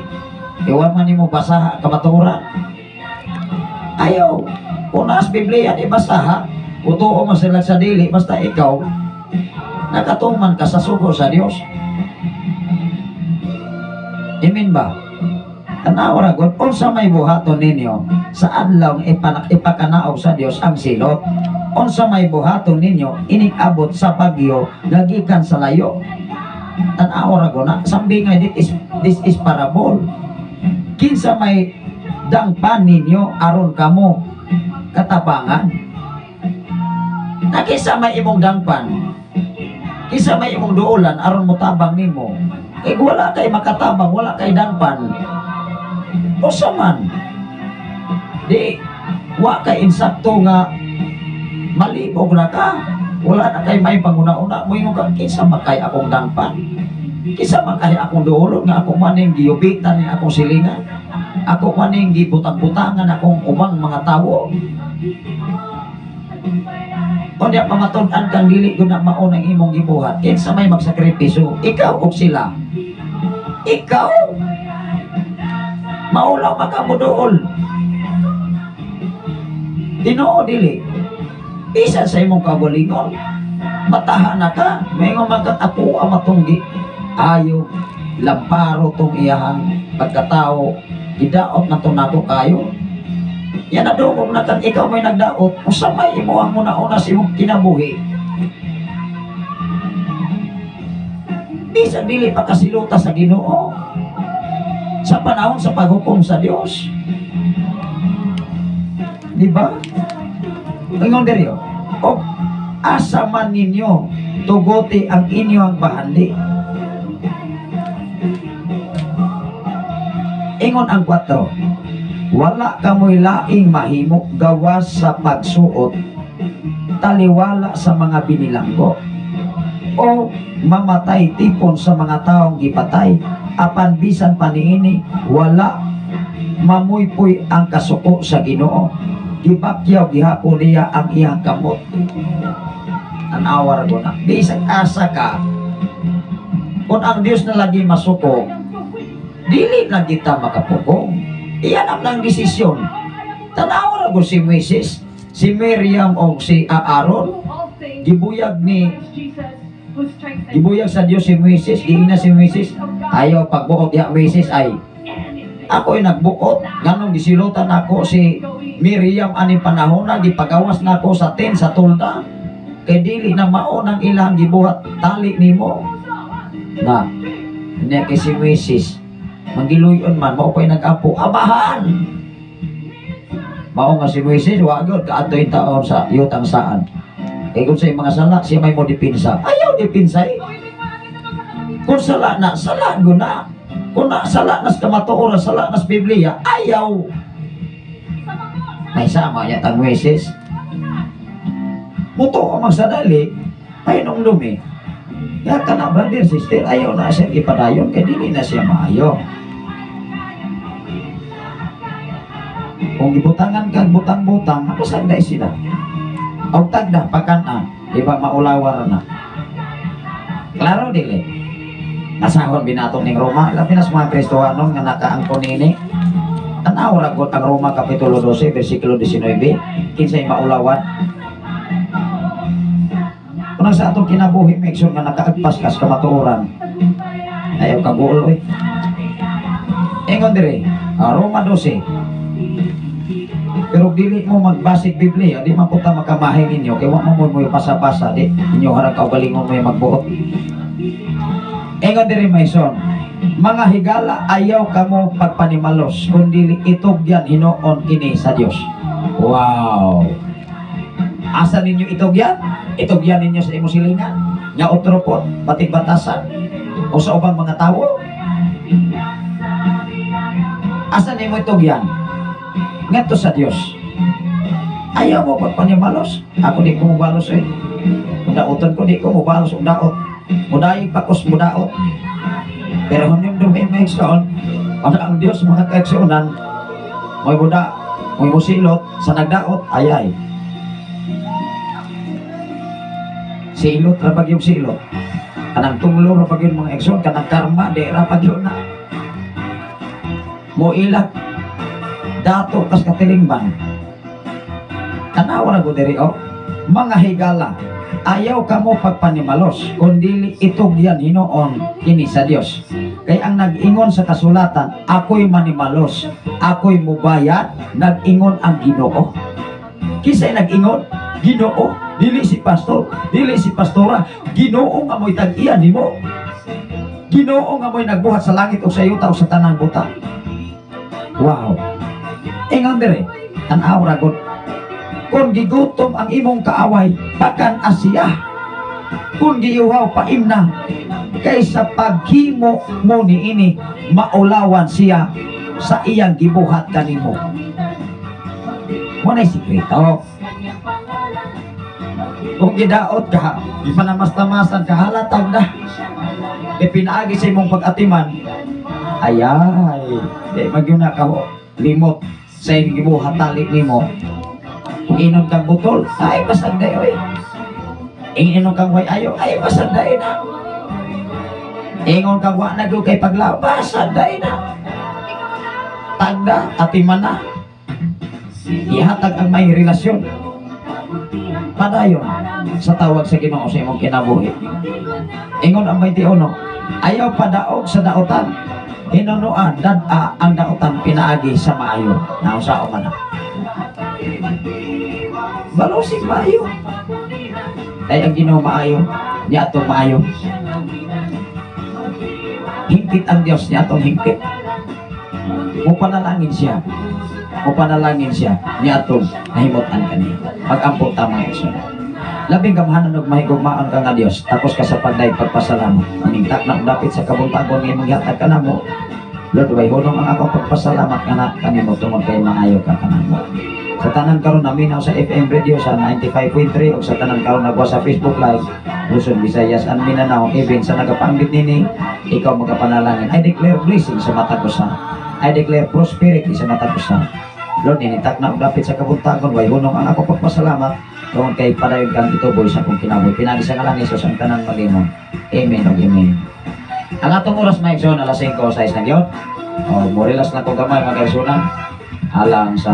Iwan man nimo basaha kamaturan. Ayaw, kung naas Biblia, di basaha, utuo man sila sa dili, basta ikaw, nakatuman ka sa sugo sa Dios. Amen ba? Tanawa ra gud, unsa may buhaton ninyo sa adlaw ipakanaog sa Dios ang silot? Unsa may buhaton ninyo inig abot sa bagyo nga gikan sa layo? Tanawa ra gud na, sambi nga this is parable. Kinsa may dangpan ninyo aron kamo katabangan? Na kinsa may imong dangpan? Kinsa may imong duolan aron motabang nimo? Kay wala kay makatabang, wala kay dangpan. Usa man? Di wa kay insakto nga malibog na ka. Wala na kay may panguna-una mo ingon ka, "Kinsa man kay akong dangpan? Kinsa man kay akong duolon nga ako maning giyubitan ni akong silingan? Ako maning gibutang-butangan akong ubang mga tawo?" Unya pamatud-an kang dili gud na mao nang imong gibuhat. Kinsa may magsakripisyo? Ikaw o sila? Ikaw. Maulaw makamuduol. Tinuod dili? Bisan sa imong kaugalingon, mataha na ka, maingon man kang ako ang matunggi. Ayo, lamparo tong iyahang pagkatao, gidaot na to nako kayo. Yan na dugog na kang ikaw may nagdaot, usa may imo ang una-una sa imong kinabuhi. Bisan dili pa kasiluta sa Ginoo sa panahon sa paghukom sa Dios. Di ba? Ingon diri, o asa man ninyo tuguti ang inyong bahandi. Ingon ang 4, wala kamoy laing mahimo gawas sa pagsuot taliwala sa mga binilanggo o mamatay tipon sa mga taong gipatay, apan bisan pa niini wala mamuypoy ang kasuko sa Ginoo. Gibakyaw gihapon niya ang iyang kamot. Tan-awar ko na. Bisag asa ka, kung ang Dios na lagi masuko, dili na kita makapugong. Iyan ang lang desisyon. Tan-awar ko si Moises, si Miriam o si Aaron, gibuyag ni gibuyag sa Dios si Moises, giingna si Moises, ayaw pagbuot ya Moises ay ako'y nagbuot, nganong gisilutan ako si Miriam aning panahon na gipagawas nako sa tent sa tulda, kay dili na mao nang ilang gibuhat tali nimo. Na niya kay si Moises manggiluyon man mao pa'y nag-apo abahan. Mao nga si Moises wa gyud kaadtoy taon sa yutang saan. Kay kung sa mga sala siya may mo dipinsa. Ayaw dipinsa eh. Kung sala na, sala guna. Kung na, sala nas kamatuoran, sala nas Biblia, ayaw. May sama niya tang Moises. Muto ang magsadali, ay nung lumi. Ya ka na, brother, sister, ayaw na siya ipadayon, kay dili na siya maayo. Kung gibutangan kag butang-butang, masanday sila. Og tagda, pagkana, di ba maulawar na. Klaro, dili. Nasahon binatong ning Roma, labi na sa mga Kristohanon nga nakaangkon nini. Tanaw ra gud ang Roma Kapitulo 12, versikulo 19, kinsay maulawan. Unang sa atong kinabuhi, make sure nga nakaagpas kas kamatuoran. Ayaw kaguol, oy. Ingon diri, Roma 12. Pero dili mo magbasig Biblia, di man punta makamahin ninyo, kay wa man mo pasa-pasa, di inyo harang kaugalingon mo magbuot. Ingon diri Maison, mga higala ayaw kamo pagpanimalos, kundi itugyan hinuon kini sa Dios. Wow. Asa ninyo itugyan? Itugyan ninyo sa imong silingan, nga otro pod, batig-batasan, o sa ubang mga tawo. Asa nimo itugyan? Ngadto sa Dios. Ayaw mo pagpanimalos. Ako di ko mobalos eh. Kung daoton ko, di ko mobalos og daot. Mudayig pa kos mudaot. Pero hunyong dumi may igsoon, ang Dios mga kaigsuonan, mo'y muda, mo'y musilot sa nagdaot, ayay. Silot ra pag yung silot. Kanang tunglo ra pag yung mga igsoon, kanang karma, di ra pag yun na. Moilag dato kas katilingban. Tanawa ra ko diri oh. Mga higala, ayaw kamo pagpanimalos, kundi itugyan hinuon kini sa Dios. Kay ang nag-ingon sa kasulatan, ako'y manimalos, ako'y mubayad, nag-ingon ang Ginoo. Kisay nag-ingon? Ginoo, dili si pastor, dili si pastora, Ginoo nga mo'y tag-iya nimo. Ginoo nga mo'y nagbuhat sa langit o sa yuta o sa tanang butang. Wow. Ingon dire, tan-aw ra gud. Kung gigutom ang imong kaaway, pakan asiya. Kung giuhaw, paimna. Kaysa paghimo mo niini, maulawan siya sa iyang gibuhat kanimo. Mo na'y sikreto. Kung gidaot ka, ipanamastamasan ka, halatag na. E pinaagi sa imong pag-atiman, ayay, di magyuna ka limot sa iyang gibuhat tali nimo. Kung inom kang butol, ay masanday oy. Inom kang way ayo, ay masanday na. Ingon kang wa na gyud kay paglabas, sanday na. Tagda, atiman na. Ihatag ang may relasyon. Padayon sa tawag sa Ginoo sa imong kinabuhi. Ingon ang 21, ayaw padaog sa daotan. Hinunuan dad-a ang daotan pinaagi sa maayo. Nausa man na. Balosig maayo. Ay ang Ginoo maayo, niya atong maayo. Hingpit ang Dios niya atong hingpit. Mupanalangin siya. Mupanalangin siya niya atong nahimutan kaniya. Mag-ampo ta, mga igsoon. Labing gamhanan og mahigugmaon ka nga Dios, tapos ka sa pagday pagpasalamat. Maningtak na dapit sa kabuntagon nga imong gihatag kanamo. Lord, way hunong ang akong pagpasalamat nga kanimo tungod kay maayo ka kanamo. Sa tanan karon naminaw sa FM radio sa 95.3 ug sa tanan karon nagwa sa Facebook Live, Luzon, Visayas and Mindanao, even sa nagapaambit nini, ikaw magapanalangin. I declare blessing sa matag usa. I declare prosperity sa matag usa. Lord, initak na og dapit sa kabuntagon, way hunong ang akong pagpasalamat tungod kay padayon kang ituboy sa akong kinabuhi. Pinaagi sa ngalan ni Jesus ang tanan maghimo. Amen ug amen. Ang atong oras, mga igsoon, alas 5:06 na gyud. O, morilas na ko gamay, mga kaigsuonan, alang sa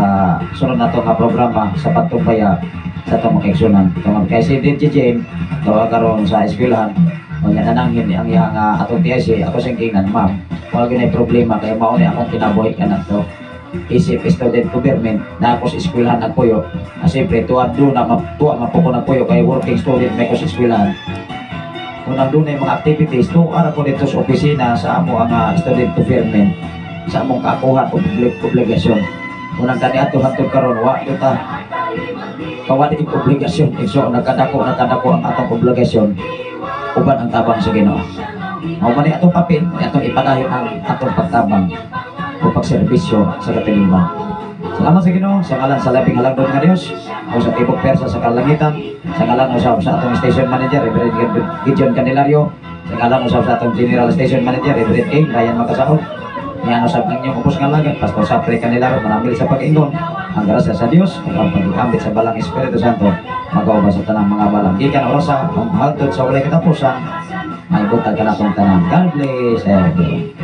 sunod nato nga programa sa pagtumpaya sa atong mga kaigsuonan. Tungod kay si DJ Jane, gawa karon sa eskwelahan, unya nananghin ang iyang atong TIC, ako siyang giingnan, "Ma'am, wala gyud problema kay mao ni akong kinabuhi kanadto. Isip student government na ako sa eskwelahan nagpuyo. Ah, siyempre, tuwa do na tuwa man po ko nagpuyo kay working student may ko sa eskwelahan. Kung nandun na yung mga activities, tuwa ko dito sa opisina sa amo ang student government sa among kaakuhan o obligasyon. Kung ang kani ato hantod karon wa ta kawali yung obligasyon. So nagkadako nagkadako ang atong obligasyon uban ang tabang sa Ginoo. Mao man ni atong papel, ni atong ipadayon ang atong pagtabang o pagserbisyo sa katilingban. Salamat sa Ginoo sa ngalan sa labing halangdon nga Dios o sa tibok persa sa kalangitan, sa ngalan usab sa atong station manager, Reverend Gideon Candelario, sa ngalan usab sa atong general station manager, Reverend A. Ryan Makasaon. Niyan usab ang inyong ubos nga lagad, Pastor Sapre Candelario, manamili sa pag-ingon. Ang grasya sa Dios ug ang pag-ambit sa Balang Espiritu Santo magauban sa tanang mga balang gikan orasa hangtod sa walay katapusan. May butag kanatong tanan. God bless everyone.